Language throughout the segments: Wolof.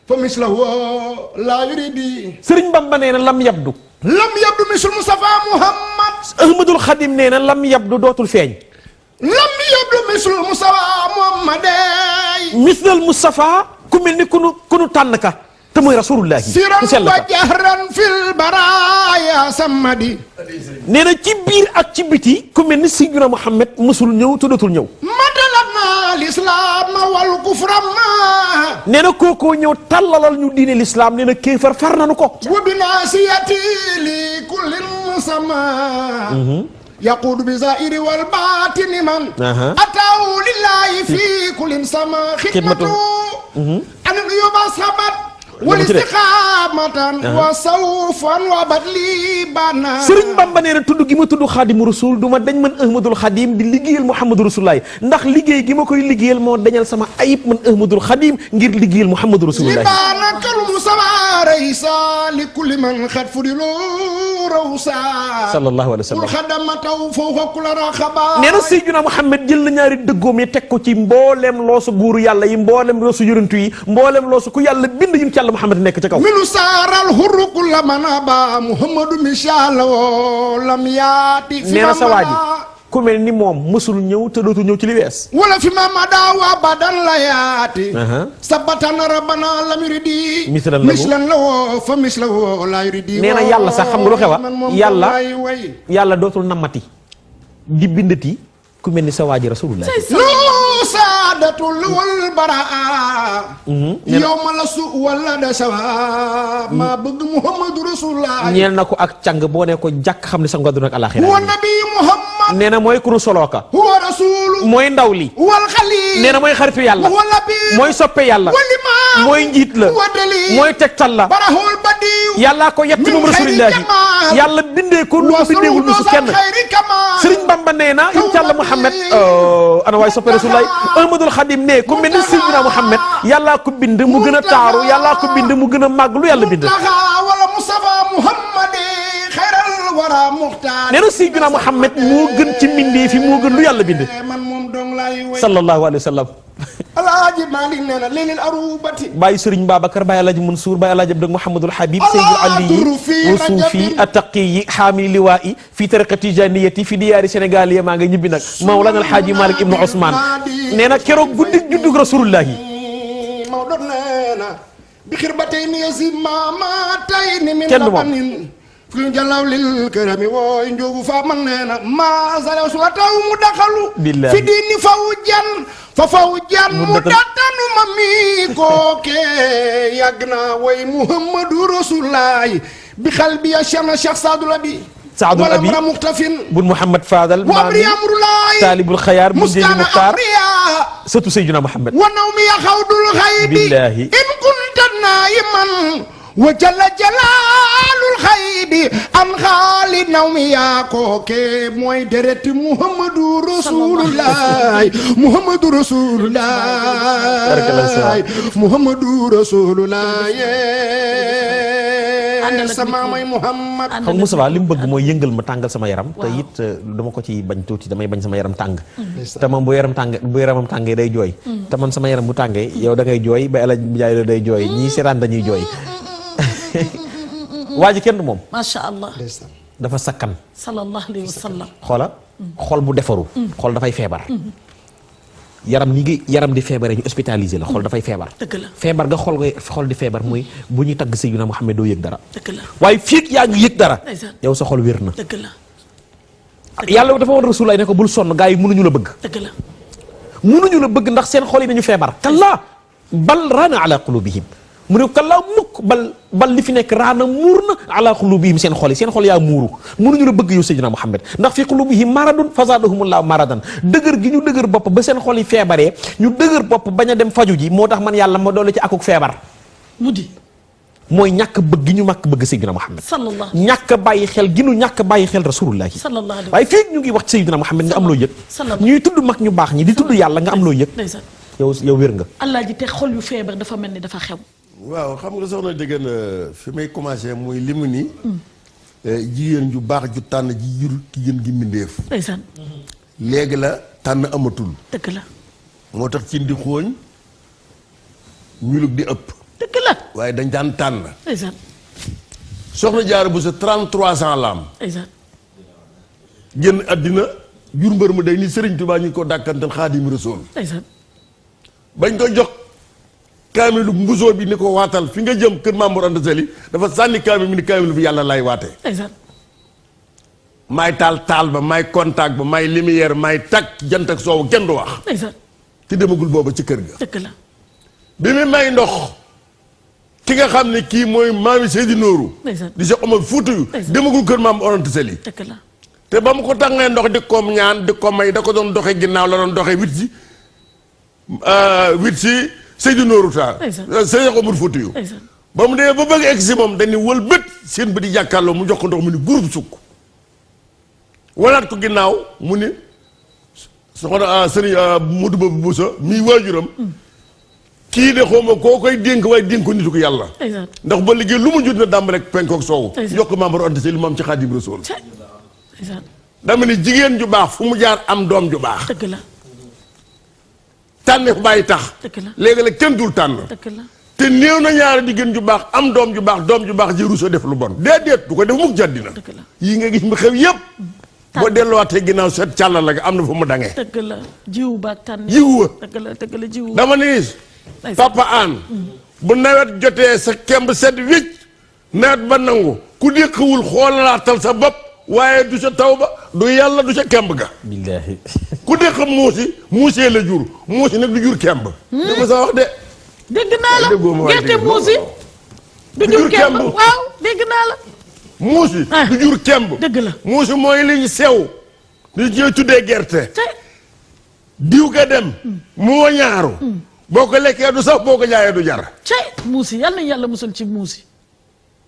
fa mislahu laa yuridi. Sëriñ Bamba nee na lam yabdu. lam yabdu mislu Mustafa Muhammad. Ahmadul Xadim nee na lam yabdu dootul feeñ. lam yabdu mislu Mustafa Muhammad. mislal Mustafa ku mel ni ku nu tànn ka te mooy rasulullahi. siran wa jahran fil baraya samadi. nee na ci biir ak ci biti ku mel ni Sayyidina Muhammad musul ñëw te dootul ñëw. l'islam wal kufram. nee na kookoo ñëw tàllalal ñu diine l'islam nee na kéefar far nanu ko. wa binasiyati li kullin musamma. yaqudu bi zahiri wal batini man. ataw lillahi fi kullin sama. xidmatu an yuba sabat wal istiqamatan wa sawfan wa badli bana. Sëriñ Bamba nee na tudd gi ma tudd Xaadimu Rasul du ma dañ man Ahmadul Xadim di liggéeyal Muhammadu Rasulullahi ndax liggéey gi ma koy liggéeyal moo dañal sama ayib man Ahmadul Xadim ngir liggéeyal Muhammadu Rasulullahi. libaana kalu sama raysa li kulli man xat fudilu rawsa. sallallahu alayhi wa sallam. xadama taw fawqa kulli raxaba. nee na Seydina Muhammad jël na ñaari dëggoom yi teg ko ci mboolem loosu buuru yàlla yi mboolem loosu yonent yi mboolem loosu ku yàlla bind yu ci yàlla Muhammad nekk ca kaw. minu saaral hurru kulla man aba Muhammadu mishaala lam yaati. nee na sa waa ji ku mel ni moom mësul ñëw te dootul ñëw ci li wees. wala fi ma madaawa badan la yaati. sabatan rabbana lam yuridi. mislan la woo fa misla woo la yuridi. nee na yàlla sax xam nga lu xewa yàlla dootul namati di bindati ku mel ni sa waa ji rasulullah. saadatul wal baraa. yow ma la su wala da sawa maa bëgg Muhammadu rasulullah. ñeel na ko ak càng boo ne ko jàkk xam ne sa ngoddu nag alaxira. wa nabi Muhammad. nee na mooy kunu solooka. huwa rasulu. mooy ndaw li. wal xalil. nee na mooy xaritu yàlla. wala bi. mooy soppe yàlla. mooy njiit la. mooy tegtal la. barahul badiw. yàllaa ko yett moom rasulillahi. yàlla bindee ko lu mu bindeewul musu kenn. Sëriñ Bamba nee na incha allah Muhammad ana waay soppe rasulillahi Ahmadul Xadim ne ku mel ni Seydina Muhammad yàllaa ko bind mu gën a taaru yàllaa ko bind mu gën a màgg lu yàlla bind. nee na Seydina Muhammad moo gën ci mbindee fi moo gën lu yàlla bind. sallallahu alayhi wa sallam. Alaaji Maalik nee na lilil arubati. Baye Serigne Babacar Baye Alaaji Mansour Baye Alaaji Abdou Mouhamadul Habib Seydul Ali wa suufi attaqi xaami liwaa'i fi tariqa tijaniyati fi diyaari Sénégal maa nga ñibbi nag Mawlana Alhaaji Malick Ibnu Ousmane nee na keroog guddi juddug rasulullahi. Maodo nee na bi xirbatayni yasi maamatayni min labanin fi jalaw lil karami wooy njóogu fa man nee na maa salew su la taw mu daxalu fi diini faw jan fa faw jan mu dattanu ma mi kooke yàgg naa way Muhammadu Rasulullahi bi xal bi ya Cheikh Saadul Abi Saadul Abi bun Mouhamad Fadal maami taalibul xayaar bu Jéeli Muxtaar sëtu Seydina Muhammad wa naw mi ya xawdul xaybi billahi in kunta naayiman wa jalla jalaalul xaybi an xaali naw mi yaa kooke mooy dereti Muhammadu Rasulullah Muhammadu Rasulullah Muhammadu Rasulullah sama mooy Muhammad. xam Moussa li mu bëgg mooy yëngal ma tàngal sama yaram. te it dama ko ci bañ tuuti damay bañ sama yaram tàng. te moom bu yaramam tàngee day jooy. te man sama yaram bu tàngee yow da ngay jooy ba El Hadj Ndiaye la day jooy ñii seetaan dañuy jooy. waa ji kenn du moom. macha allah. dafa sakkan. sallallahu alayhi wa sallam. xoola xol bu defaru. xol dafay feebar. yaram li ngi yaram di feebaree ñu hospitalisé la xol dafay feebar. dëgg la feebar nga xol di feebar mooy bu ñuy tagg Seydina Muhammad doo yëg dara. dëgg la waaye fii yaa ngi yëg dara. yow sa xol wér na. dëgg la. yàlla dafa woon Rasulullah ne ko bul sonn gaa yi mënuñu la bëgg. dëgg la. mënuñu la bëgg ndax seen xol yi dañu feebar. kallaa bal raana ala qulubihim mu ne kallaa mukk bal li fi nekk raana muur na ala qulubihim seen xol yaa muuru mënuñu la bëgg yow Seydina Muhammad ndax fi qulubihim maradun fazaadahumullahu maradan dëgër gi ñu dëgër bopp ba seen xol yi feebaree ñu dëgër bopp bañ a dem faju ji moo tax man yàlla ma doole ci akuk feebar mu di mooy ñàkk bëgg gi ñu màkk bëgg Seydina Muhammad ñàkk bàyyi xel gi ñu ñàkk bàyyi xel rasulullahi waaye fii ñu ngi wax ci Seydina Muhammad nga am loo yëg ñuy tudd mag ñu baax ñi di tudd yàlla nga am loo yëg yow wér nga allah ji te xol yu feebar dafa mel ni dafa xew waaw xam nga soxna dëggan fi may commencé muy li mu ni jigéen ju baax ju tànn ji jur ki gën gi mbindéef ndeysaan léegi la tànn amatul dëgg la moo tax cin di xooñ ñulug di ëpp dëgg la. waaye dañ daan tànn. ndeysaan. soxna Jaara Buso 33 ans la am. ndeysaan. génn àddina jur mbër mu day ni Sëriñ Tuubaa ñu ko dàkkantal Xaadimu Rasuul. ndeysaan. bañ ko jox kaamilu mbusoo bi ni ko waatal fi nga jëm kër Maam Mor Anta Sali dafa sànni kaamil mi ni kaamilu bi yàlla lay waatee. ndeysaan. maay taal ba maay contact ba maay lumière maay tàkk jant ak soow kenn du wax. ndeysaan. te demagul booba ci kër ga. dëgg la. bi mu may ndox ki nga xam ne kii mooy maami Seydi Nooru. ndeysaan. di Cheikh Omar Fuutiyu demagul kër Maam Mor Anta Sali. dëgg la. te ba mu ko tàngee ndox di koom ñaan di ko may da ko doon doxe ginnaaw la doon doxe wit si Seydi Nooru Taal. Cheikh Omar Fuutiyu. ba mu dee ba bëgg egg si moom dañuy wël bët seen ba di jàkkaarloo mu jox ko ndox mu ni groupe sukk walaat ko ginnaaw mu ni soxna sëriñ Modou Ba Boussa mii waajuram kii de xawma koo koy dénk waaye dénk ko nitu ko yàlla ndax ba liggéey lu mu jut na dàmb rek penkook soowu yokk Maam Mor Anta Sali lu mu am ci Xaadimu Rasuul dama ni jigéen ju baax fu mu jaar am doom ju baax dëgg la. tànneef bàyyi tax dëgg la. léegi la kenn dul tànn dëgg la. te néew na ñaari jigéen ju baax am doom ju baax ji ruusoo def lu bon déedéet du ko def mukk jàddina dëgg la. yii nga gis mu xew yépp boo delluwaatee ginnaaw seet càlla la nga am na fu mu dangee dëgg la jiwu ba tànn. jiwu wa dëgg la jiwu. dama ni papa aan bu nawet jotee sa kemb set wicc nawet ba nangu ku déqawul xoolaatal sa bopp waaye du sa taw ba du yàlla du sa kemb ga billaahi ku déq muusee la jur muusi nag du jur kemb dama sa wax de dégg naa la gerte muusi du jur kemb waaw dégg naa la muusi du jur kemb dëgg la muusi mooy li ñu sew li ñu tuddee gerte diw ga dem moo ñaaru boo ko lekkee du sax boo ko jaayee du jar muusi yàlla na yàlla musal ci muusi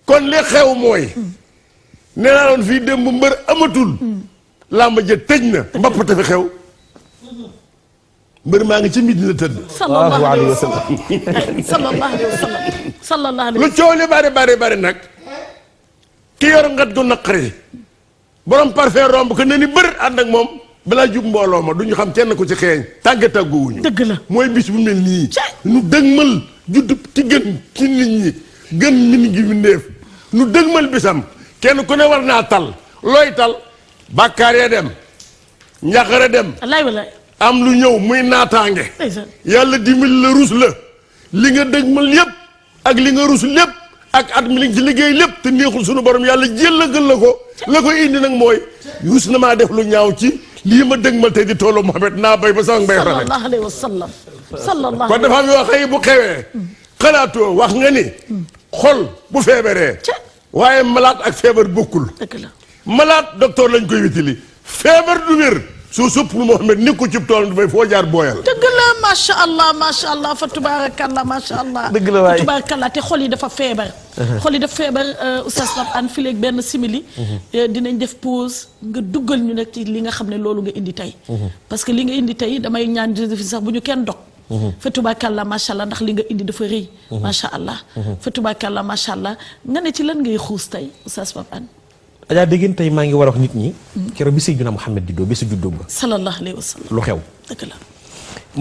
kon li xew mooy nee naa doon fii démb mbër amatul làmb ja tëj na mbappate fi xew mbër maa ngi ci midi la tëdd sallallahu alayhi wa sallam sallallahu alayhi wa sallam sallallahu alayhi lu coow li bari nag ki yor ngat gu naqari borom parfait romb ko ne ni bër ànd ak moom balaa jub mbooloo ma du ñu xam kenn ku ci xeeñ tàgguwuñu dëgg la mooy bis bu mel nii nu dëgmal judd ci gën ci nit ñi gën min gi mindeef nu dëgmal bisam kenn ku ne war naa tal looy tal bàkkaar ya dem njaqare dem wallaay am lu ñëw muy naataange yàlla dimbali la rus la li nga dëgmal yépp ak li nga rus lépp ak at mi li ci liggéey lépp te neexul sunu borom yàlla jëllagal la ko indi nag mooy rus na maa def lu ñaaw ci lii ma dëgmal tey di toolu Muhammad naa bay ba sama mbay rafet sallallahu alayhi wa sallam sallallahu kon dafa am yoo xëy bu xewee xalaatoo wax nga ni xol bu feebaree waaye malade ak feebar bokkul dëgg la malade docteur lañ koy witili feebar du wér soo sëpp lu Muhammad ni ko cib tool du bay foo jaar booyal dëgg la macha allah fa tubaarakallah macha allah dëgg la waay fa tubaarakallah te xol yi dafa feebar xol yi dafa feebar oustaz Pape Hann fi léegi benn simili dinañ def pause nga duggal ñu nekk ci li nga xam ne loolu nga indi tey parce que li nga indi tey damay ñaan Joséphine sax bu ñu kenn dog fa tubaarakallah macha allah ndax li nga indi dafa rëy macha allah fa tubaarakallah macha allah nga ne ci lan ngay xuus tey oustaz Pape Hann Adja dégg tey maa ngi war a wax nit ñi keroog bi Seydina Muhammad juddoo bi su juddoo ba sallallahu alayhi wa sallam lu xew dëgg la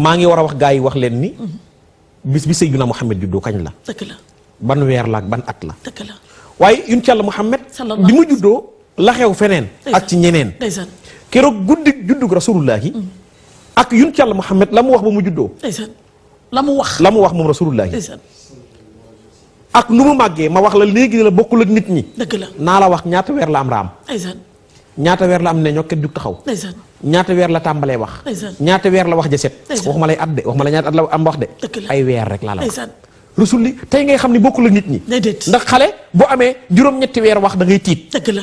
maa ngi war a wax gaa yi wax leen ni bis bi Seydina Muhammad juddoo kañ la dëgg la ban weer la ak ban at la dëgg la waaye yonent Yàlla Muhammad bi mu juddoo la xew feneen ak ci ñeneen ndeysaan keroog guddi juddug rasulullahi ak yonent Yàlla Muhammad la mu wax ba mu juddoo ndeysaan la mu wax moom rasulullahi ndeysaan ak nu mu màggee ma wax la léegi la bokkul ak nit ñi dëgg la naa la wax ñaata weer la am raam ndeysaan ñaata weer la am ne ñokket jug taxaw ndeysaan ñaata weer la tàmbalee wax ndeysaan ñaata weer la wax ja set waxuma lay at de waxuma la ñaata at la am wax de dëgg la ay weer rek laa la wax ndeysaan rasul li tey ngay xam ni bokkul ak nit ñi déedéet ndax xale bu amee juróom-ñetti weer wax da ngay tiit dëgg la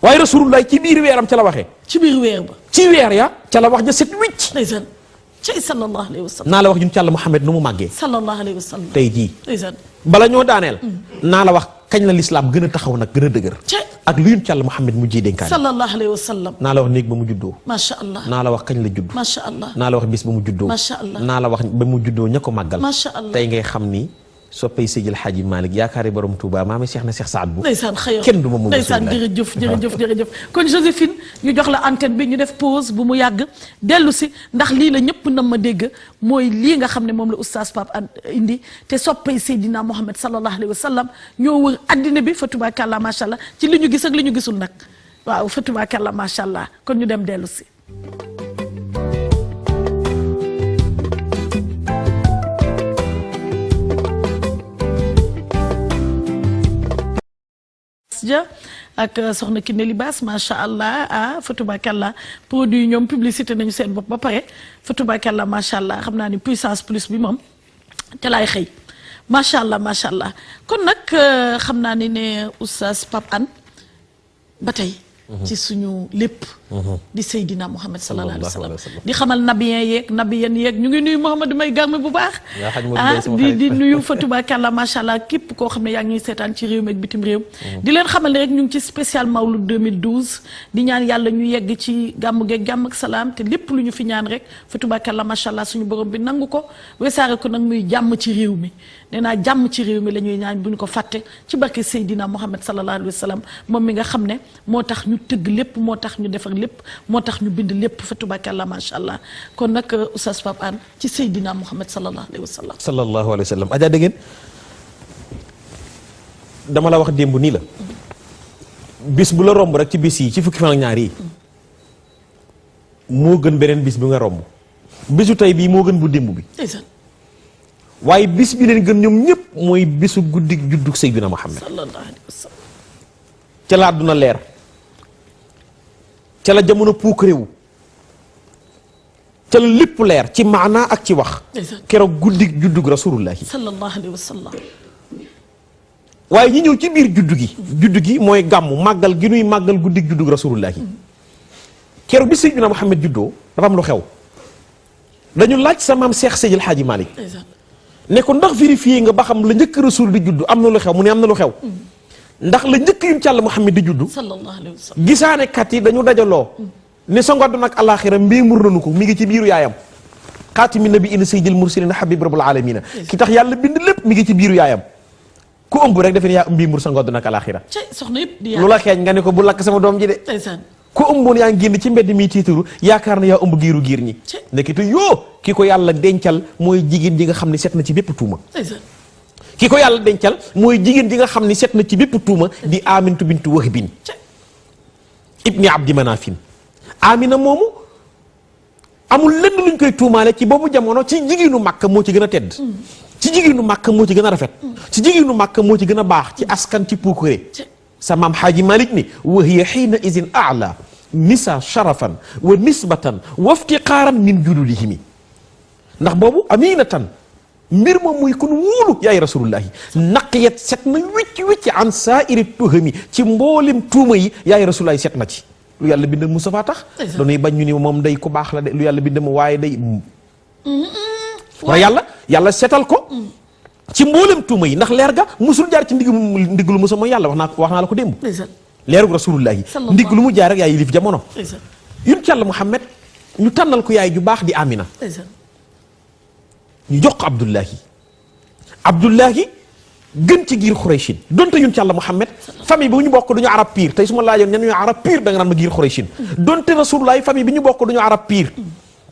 waaye rasulullah ci biir weeram ca la waxee ci biir weer ba ci weer ya ca la wax ja set wicc ndeysaan cay sallallahu alayhi wa sallam naa la wax ñun ci Yàlla Muhammad nu mu màggee sallallahu alayhi wa sallam tey jii ndeysaan bala ñoo daaneel naa la wax kañ la lislaam gën a taxaw nag gën a dëgër ak lu yun ci Yàlla Muhammad mu ji dénkaane sallallahu alayhi wa sallam naa la wax néeg ba mu juddoo macha allah naa la wax kañ la judd macha allah naa la wax bis ba mu juddoo macha allah naa la wax ba mu juddoo ña ko màggal macha allah tey ngay xam ni soppay Seydil Hadji Malick yaakaari borom Touba maama Cheikh na Cheikh Saad bu ndeysaan xëy kenn du ma moom ndeysaan jërëjëf kon Joséphine ñu jox la antenne bi ñu def pause bu mu yàgg dellu si ndax lii la ñëpp na ma dégg mooy lii nga xam ne moom la oustaz Pape Hann indi te soppay Seydina Mohamed sallallahu alayhi wa sallam ñoo wër addina bi fa tubaakàlla macha allah ci li ñu gis ak li ñu gisul nag waaw fa tubaakàlla macha allah kon ñu dem dellu si. ak soxna Kiné Libaas macha allah fa tubaakàlla produit ñoom publicité nañu seen bopp ba pare fa tubaakàlla macha allah xam naa ni puissance plus bi moom te laay xëy macha allah kon nag xam naa ne oustaz Pape Hann ba tey. ci suñu lépp. di Seydina Mohamed sallallahu alayhi wa sallam di xamal nabiyen yeeg ñu ngi nuyu Mouhamadou May Garmi bu baax. di nuyu fa tubaakàlla macha allah képp koo xam ne yaa ngi ñuy seetaan ci réew mi ak bitim réew. di leen xamal ne rek ñu ngi ci spécial Mawlud 2012 di ñaan yàlla ñu yegg ci gàmmu geeg jàmm ak salaam te lépp lu ñu fi ñaan rek fa tubaakàlla macha allah suñu borom bi nangu ko wesaare ko nag muy jàmm ci réew mi. nee naa jàmm ci réew mi la ñuy ñaan bu ñu ko fàtte ci barke Seydina Mohamed sallallahu alayhi wa sallam moom mi nga xam ne moo tax ñu tëgg lépp moo tax ñu defar lépp moo tax ñu bind lépp fa tubaakàlla macha allah kon nag oustaz Pape Hann ci Seydina Mohamed sallallahu alayhi wa sallam. sallallahu alayhi wa sallam Adja dégg ngeen dama la wax démb nii la bis bu la romb rek ci bis yi ci fukki fan ak ñaar yi moo gën beneen bis bi nga romb bisu tey bii moo gën bu démb bi. waaye bis bi leen gën ñoom ñëpp mooy bisu guddi juddu Seydina Muhammad sallallahu alayhi wa sallam ca la àdduna leer ca la jamono puuk réew ca la lépp leer ci maanaa ak ci wax keroog guddi juddug rasulullahi sallallahu alayhi wa sallam waaye ñi ñëw ci biir juddu gi mooy gàmmu màggal gi nuy màggal guddi juddug rasulullahi keroog bi Seydina Muhammad juddoo dafa am lu xew dañu laaj sa maam Cheikh Seydil Hadji Malick ne ko ndax vérifié nga ba xam la njëkk rasul di juddu am na lu xew mu ne am na lu xew ndax la njëkk yun ci Yàlla Muhammad di juddu sallallahu alayhi wa sallam gisaane kat yi dañu dajaloo ne sa ngodd nag alaxira mbii mur nanu ko mi ngi ci biiru yaayam xaatimi nabi ina sayyidil mursalina habib rabbul alamina ki tax yàlla bind lépp mi ngi ci biiru yaayam ku ëmb rek defe ne yaa mbii mur sa ngodd nag alaxira soxna yëpp di lu la xeeñ nga ne ko bu lakk sama doom ji de ku ëmboon yaa ngi génn ci mbedd mi tiitaru yaakaar na yaa ëmb giir ñi ndekete yoo ki ko yàlla dencal mooy jigéen ji nga xam ne set na ci bépp tuuma ki ko yàlla dencal mooy jigéen ji nga xam ne set na ci bépp tuuma di Aminatu bintu Wahbin ibni Abdi Manafin Amina moomu amul lenn luñ koy tuumaale ci boobu jamono ci jigéenu Makka moo ci gën a tedd ci jigéenu Makka moo ci gën a rafet ci jigéenu Makka moo ci gën a baax ci askan ci puukare sa maam Xaaji Malik ni wa hiya xiina izin aala nisa sharafan wa nisbatan wa iftiqaaran min jululihimi ndax boobu aminatan mbir moom muy kun wuulu yaay rasulullahi naqiyat set na wicc an saairi tuhami ci mboolem tuuma yi yaay rasulullahi set na ci lu yàlla bind Mustafa tax dañuy bañ ñu ni moom day ku baax la de lu yàlla bind ma waaye day waaye yàlla setal ko ci mboolem tuuma yi ndax leer ga musul jaar ci ndiglu musa mooy yàlla wax naa la ko démb leerug rasulullahi ndig lu mu jaar rek yaay yilif jamono yun ci Yàlla Muhammad ñu tànnal ko yaay ju baax di Amina ñu jox ko Abdullahi gën ci giir Xuraysin donte yun ci Yàlla Muhammad famille bi ñu bokk duñu arab pire tey su ma laajoon ñan ñooy arab pire da nga naan ma giir Xuraysin donte rasulullahi famille bi ñu bokk duñu arab pire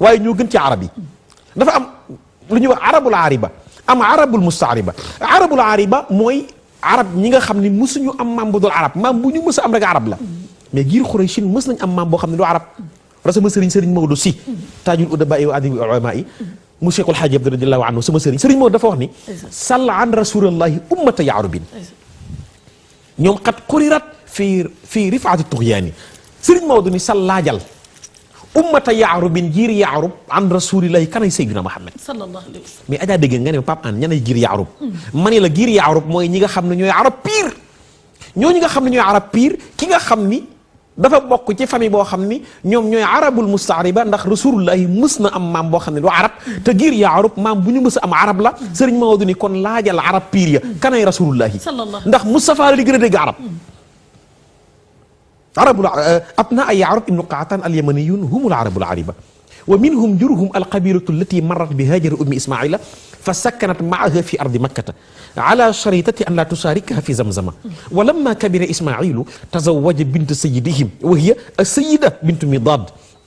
waaye ñoo gën ci arab yi dafa am lu ñuy wax arabul ariba am arabul mustaariba arabul ariba mooy arab ñi nga xam ne mësuñu am maam bu dul arab maam bu ñu mës a am rek arab la mais giir Xuraysin mës nañ am maam boo xam ne du arab wala sama sëriñ Maodo si taajul udaba wa adabi ulama yi mu Cheikhul Hadji Abdou radiyallahu anhu sama sëriñ Maodo dafa wax ni sall an rasulallahi ummata yaarubin ñoom xat kurirat fii rifaati tuxyaani sëriñ Maodo ni sallaajal ummata yaarubin giir yaarub an rasulillahi kanay Seydina Muhammad sallallahu alayhi wa sallam mais ajaa dégg nga ne Pape Hann ñanay giir yaarub ma ne la giir yaarub mooy ñi nga xam ne ñooy arab pire ñooñu nga xam ne ñooy arab pire ki nga xam ni dafa bokk ci famille boo xam ni ñoom ñooy arabul mustaariba ndax rasulullahi mës na am maam boo xam ne du arab te giir yaarub maam bu ñu mës a am arab la sëriñ Maodo ni kon laajal arab pire ya kanay rasulullahi ndax Mustafa la li gën a dégg arab arabul abnaa yaarub ibnu qaatan alyamaniyun humul arabul ariba wa minhum jurhum alqabilatu allati marrat bi haajara ummi ismaila fa sakkanat maaha fi ardi makkata ala sharitati an la tusharikaha fi zamzama wa lamma kabira ismailu tazawaja bint sayidihim wa hiya as-sayyida bintu midad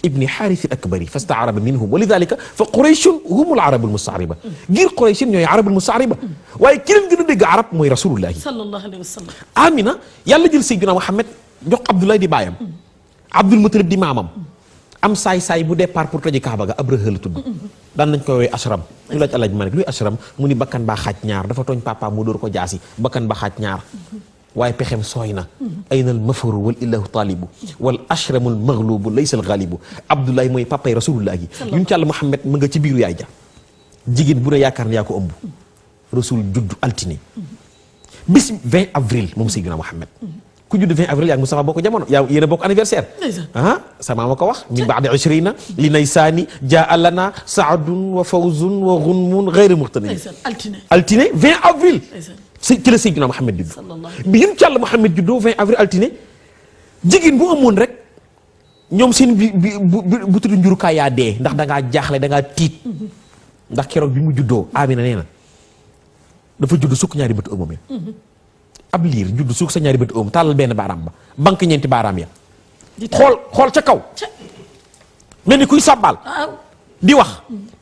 ibni xaaris al-akbari fastaaraba minhum wa lidalika fa qurayshun hum al-arab al-mustaariba ngir qurayshin ñooy arab al-mustaariba waaye ki leen gën a dégg arab mooy rasulullahi sallallahu alayhi wa sallam. Amina yàlla jël Seydina Muhammad jox Abdoulaye di baayam Abdul Mutalib di maamam am saay-saay bu départ pour toji Kaaba ga Abraha la tudd daan nañ koy woowee ashram ñu laaj Alaaji Maalik luy ashram mu ni bakkan baa xaaj ñaar dafa tooñ papa mu dóor ko jaasi bakkan ba xaaj ñaar waaye pexem sooy na ayna al mafaru wal ilahu taalibu wal ashramul maghlubu laysa al ghalibu Abdoulaye mooy papay rasulullah gi yun ci Yàlla Muhammad mu nga ci biiru yaay ja jigéen bu ne yaakaar ne yaa ko ëmb rasul judd altine bis 20 avril moom Seydina Muhammad ku judd 20 avril yaa ngi Mustafa bokk jamono yaa yéen a bokk anniversaire ah sama ma ko wax min baadi 20 li naysaani jaa lana saadun wa fawzun wa gunmun gayri muxtani altine 20 avril ci la Seydina Muhammad judd bi yun ci Yàlla Muhammad juddoo 20 avril altine jigéen bu amoon rek ñoom seen bu tudd njurukaay yaa dee ndax dangaa jaaxle dangaa tiit ndax keroog bi mu juddoo Amina nee na dafa judd sukk ñaari bët ëmmam ya ab liir judd sukk sa ñaari bët ëmm tàllal benn baaraam ba banque ñeenti baaraam ya xool ca kaw mel ni kuy sàbbaal di wax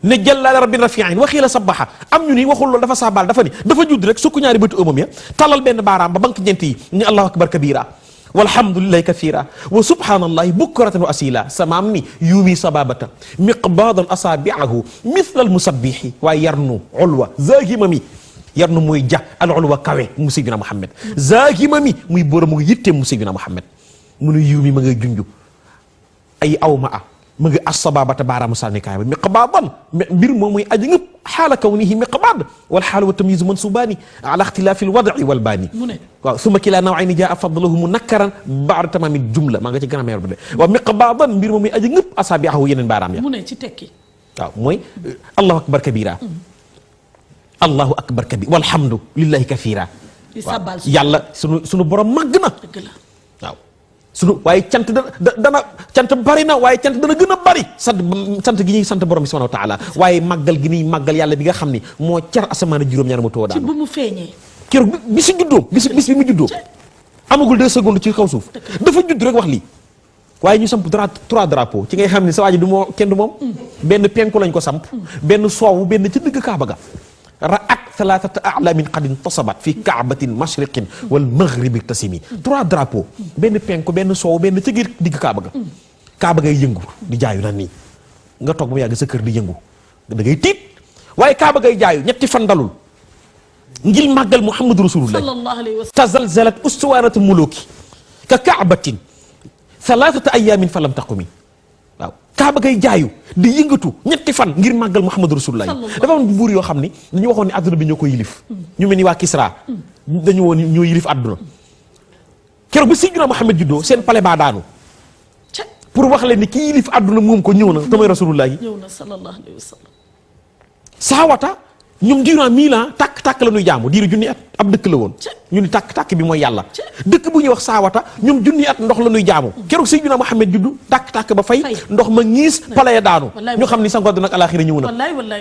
ne jalla rabbin rafi'in waxii la sabaxa am ñu ni waxul loolu dafa sàbbaal dafa ni dafa judd rek sukk ñaari bët ëmmam ya tàllal benn baaraam ba banque ñeenti yi ni allahu akbar kabira walhamdulillahi kathira wa subhanallahi bukratan wa asila samaam ni yuumi sababata miqbadan asabi'ahu mithla almusabbihi waaye yarnu ulwa zahimami yarnu muy ja al ulwa kawe mu Seydina Muhammad zahimami muy borom mu yitte mu Seydina Muhammad munu yuumi ma ngay junju ay awma a ma ngi as-sababata baaraamu sànnikaay ba miqbadan mbir moom muy aji ngëpp xaala kawnihi miqbad wal xaal wa tamyiz mansubaani ala ixtilaafi al-wad'i wal baani waaw summa kilaa naw'ayni jaa fadluhu munakkaran ba'da tamaami jumla maa nga ci grammaire bi de waaw miqbadan mbir moom muy aji ngëpp asaabi'ahu yeneen baaraam ya mu ne ci tekki waaw mooy allahu akbar kabira allahu akbar kabira walhamdu lillahi kathira waaw yàlla sunu borom màgg na waaw sunu waaye cant dana cant bari na waaye cant dana gën a bari sant gi ñuy sant borom bi subhanahu wa taala waaye màggal gi ñuy màggal yàlla bi nga xam ni moo car asamaan a juróom-ñaar mu too daanu ci bu mu feeñee keroog bi si juddoo bis bi mu juddoo amagul 2 secondes ci kaw suuf dafa judd rek wax lii waaye ñu samp 3 drapeaux ci ngay xam ni sa waa ji du moo kenn du moom benn penku lañ ko samp benn soowu benn ci digg Kaaba ga ra'at thalathata a'lamin qad intasabat fi ka'batin mashriqin wal maghribi tasimi 3 drapeaux benn penku benn soow benn ci digg Kaaba ga Kaaba ngay yëngu di jaayu na nii nga toog ba mu yàgg sa kër di yëngu da ngay tiit waaye Kaaba ngay jaayu ñetti fan dalul ngir màggal Muhammadu Rasulullah sallallahu alayhi wa sallam tazalzalat ustuwanatu muluki ka ka'batin thalathata ayamin falam taqumi waaw Kaaba ngay jaayu di yëngatu ñetti fan ngir màggal Muhammadu Rasulullah dafa am buur yoo xam ni dañu waxoon ne adduna bi ñoo ko yilif ñu mel ni waa Kisra dañu woon ñoo yilif adduna keroog bi Seydina Muhammad juddoo seen pale baa daanu pour wax leen ni ki yilif adduna moom ko ñëw na te mooy Rasulullah yi ñëw na sallallahu alayhi wa sallam saawata ñoom durant 1000 ans tàkk-tàkk la ñuy jaamu diiru junni at ab dëkk la woon ñu ni tàkk-tàkk bi mooy yàlla dëkk bu ñuy wax saawata ñoom junni at ndox la ñuy jaamu keroog Seydina Muhammad juddu tàkk-tàkk ba fay ndox ma ñiis palaya daanu ñu xam ni sa ngodd nag alaxira ñëw na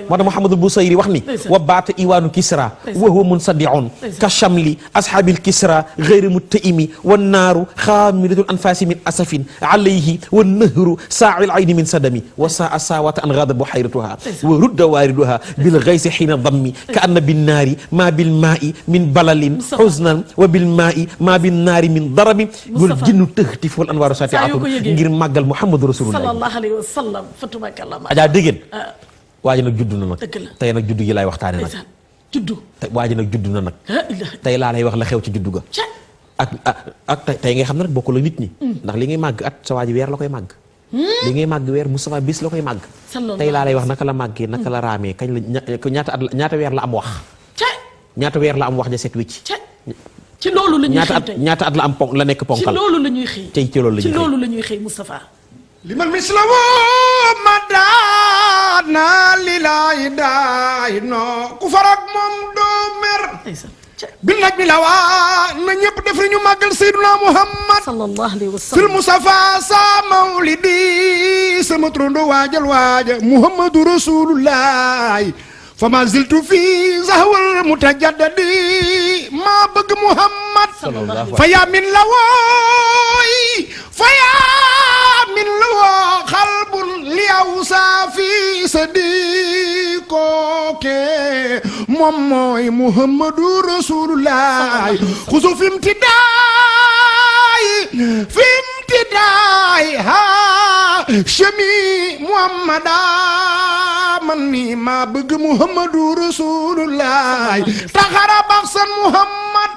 moo tax Muhammadul Busayri wax ni wa baata iwaanu kisra wa huwa munsadi'un ka shamli ashaabil kisra ghayri muttaimi wan naaru xaamilatul anfaasi min asafin alayhi wan nahru saa'il ayni min sadami wa saa saawata an ghaada buhayratuha wa rudda waariduha bil ghaysi hiina dammi ka anna bin naari ma bil maa'i min balalin huznan wa bil maa'i ma bin naari min darami wal jinnu tahtifu wal anwaaru saati'atun ngir màggal Muhammadu Rasulullah sallallahu alayhi wa sallam fatubakalla ajaa déggéen waa ji nag judd na nag tey nag juddu gi laay waxtaane nag juddu waa ji nag judd na nag tey laa lay wax la xew ci juddu ga ak tey ngay xam ne rek bokkul ak nit ñi ndax li ngay màgg at sa waa ji weer la koy màgg li ngay màgg weer Moustapha bis la koy màgg tey laa lay wax naka la màggee naka la raamee kañ la ñaata weer la am wax ñaata weer la am wax ja set wicc ci loolu la ñuy xëy ñaata at la am la nekk ponkal ci loolu la ñuy xëy tey ci loolu la ñuy xëy Moustapha liman mislawo madana lilaay daay no ku farak moom doo mer bi nag bi la waa na ñëpp def ñu màggal Seydina Muhammad sallallahu alayhi wa sallam fil Mustafa sa mawlidi sama trondo waajal waaja Muhammadu Rasulullah fa ma ziltu fi zahwal mutajaddadi maa bëgg Muhammad fa yaa min la wooy fa yaa min la woo xalbun li awsa fi sadikoke moom mooy Muhammadu Rasulullah xusu fimtidaay ha shami Muhammada man mi maa bëgg Muhammadu Rasulullah taxara baxsan Muhammad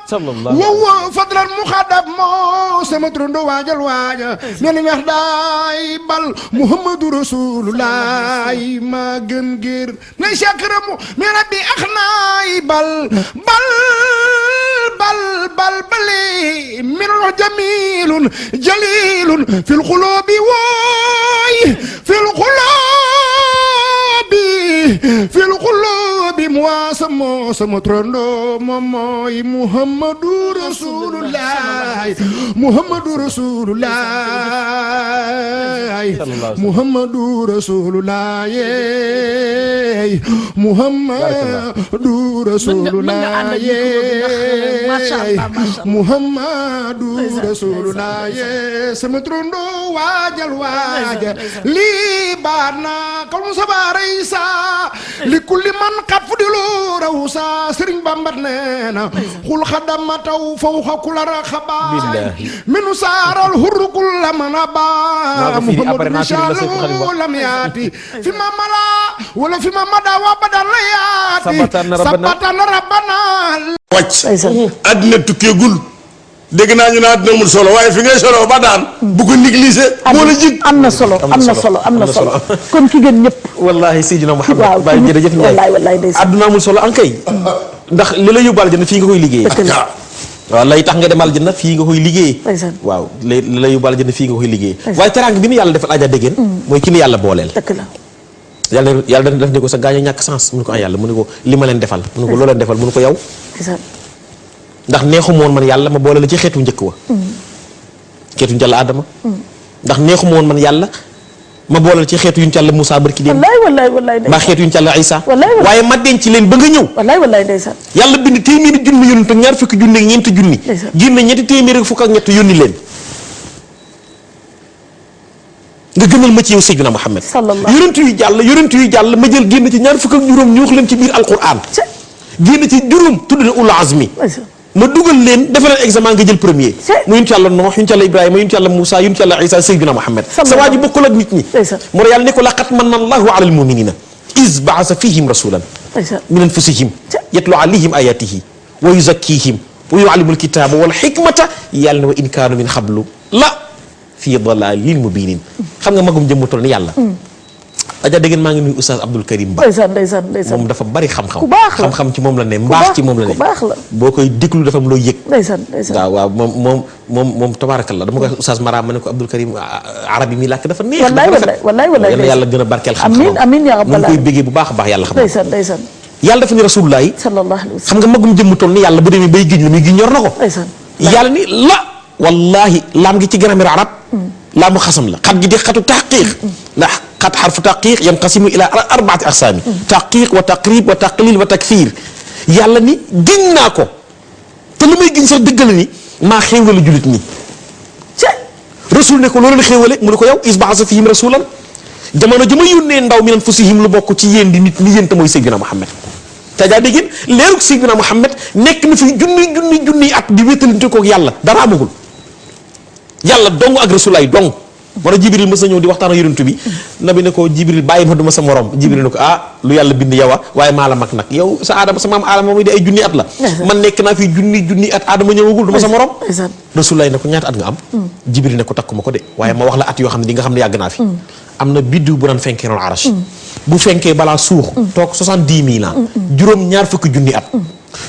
wawa fadlan muxadab moo sama trondo waajal waaja mel weex daay bal Muhammadu Rasulullah maa gën gër na shakramu mi rabbi axnaay bal bali min jamilun jalilun fil xulubi wooy fil xulubi muwaasamoo sama trondo moom mooy Muhammadu Rasulullah Muhammadu Rasulullah Muhammadu Rasulullah Muhammadu Rasulullah Muhammadu Rasulullah sama trondo waajal waaja lii baana kal musabaraysa li kulli man qad fudilu rawsa Sëriñ Bamba neena xul xadama taw fawxa kula raxaba minu saaral hurru kulla man aba Muhammadu misaalu lam yaati fi ma mala wala fi ma mada wa badal la yaati sabatana rabbana wàcc àddina tukkeegul dégg naa ñu ne àddina amul solo waaye fi ngay solo ba daan bu ko négliger moo la jig am na solo kon ki gën ñëpp wallahi Seydina Muhammad Baye jërëjëf Ndiaye àdduna amul solo an kay ndax li la yóbbu aljanna fii nga koy liggéey waaw lay tax nga dem aljanna fii nga koy liggéey waaw li la yóbbu aljanna fii nga koy liggéey waaye teraanga bi nu yàlla defal aja déggeen mooy ki ni yàlla booleel yàlla def ne ko sa gaañ a ñàkk sens mu ne ko ay yàlla mu ne ko li ma leen defal mu ne ko loo leen defal mu ne ko yow ndax neexuma woon man yàlla ma boole la ci xeetu njëkk wa xeetu njàll Adama ndax neexuma woon man yàlla ma boole la ci xeetu yuñ càll Moussa barki dem wallaay mbaa xeetu yuñ càll Isa waaye ma denc leen ba nga ñëw wallaay ndeysaan yàlla bind téeméeri junni yónni te ñaar fukki junni ak ñeenti junni génne ñetti téeméeri fukk ak ñett yónni leen nga gënal ma ci yow Seydina Muhammad yonent yu jàll ma jël génn ci ñaar fukk ak juróom ñu wax leen ci biir alquran génn ci juróom tudd na ulul azmi ma dugal leen defal leen examen nga jël premier mu yonent yàlla Nuux yonent yàlla Ibrahima yonent yàlla Moussa yonent yàlla Isa Seydina Muhammad sa waa ji bokkul ak nit ñi moo tax yàlla ne ko laqad manna Allahu ala al-mu'minina iz ba'asa fihim rasulan min anfusihim yatlu alayhim ayatihi wa yuzakkihim wa yu'allimul kitaba wal hikmata yàlla ne wa in kaanu min qablu la fii dalalin mubinin xam nga magum jëmm toll ni yàlla aja dégg maa ngi nuyu Oustaz Abdoul Karim Ba ndeysaan moom dafa bari xam-xam ku baax la xam-xam ci moom la ne mbaax ci moom la ne boo koy déglu dafa am looy yëg waaw moom tabarakallah dama koy Oustaz Mara ma ne ko Abdoul Karim arab yi muy làkk dafa neex wallaay yàlla gën a barkeel xam-xam amiin yaa rabbal mu ngi koy béggee bu baax a baax yàlla xam ndeysaan yàlla dafa ni rasulullah yi sallallahu alayhi wa sallam xam nga magum jëmm toll ni yàlla bu demee bay giñ la muy giñ ñor na ko yàlla ni la wallahi laam gi ci grammaire arab laamu xasam la xat gi di xatu taqiq ndax xat xarfu taqiq yanqasimu ila arbaati aqsaami taqiq wa taqrib wa taqlil wa takfir yàlla ni giñ naa ko te li may giñ sax dëggal ni maa xéewale julit ñi rasul ne ko loolu la xéewale mu ne ko yow isbaasa fihim rasulan jamono ji ma yónnee ndaw min anfusihim lu bokk ci yéen di nit ni yéen te mooy Seydina Muhammad te daa dégg leerug Seydina Muhammad nekk na fi junni at di wéttalante koog yàlla dara amagul yàlla dong ak rasulaay dong moo tax Jibril mës na ñëw di waxtaan ak yonent bi nabi ne ko Jibril bàyyi ma duma sa morom Jibril ne ko lu yàlla bind yow waaye maa la mag nag yow sa aadama sa maam aadama muy di ay junni at la man nekk naa fi junni at aadama ñëwagul duma sa morom rasulaay ne ko ñaata at nga am Jibril ne ko takkuma ko de waaye ma wax la at yoo xam ne di nga xam ne yàgg naa fi am na biddiw bu daan fenkee noonu arash bu fenkee balaa suux toog 70 000 ans juróom ñaar fukki junni at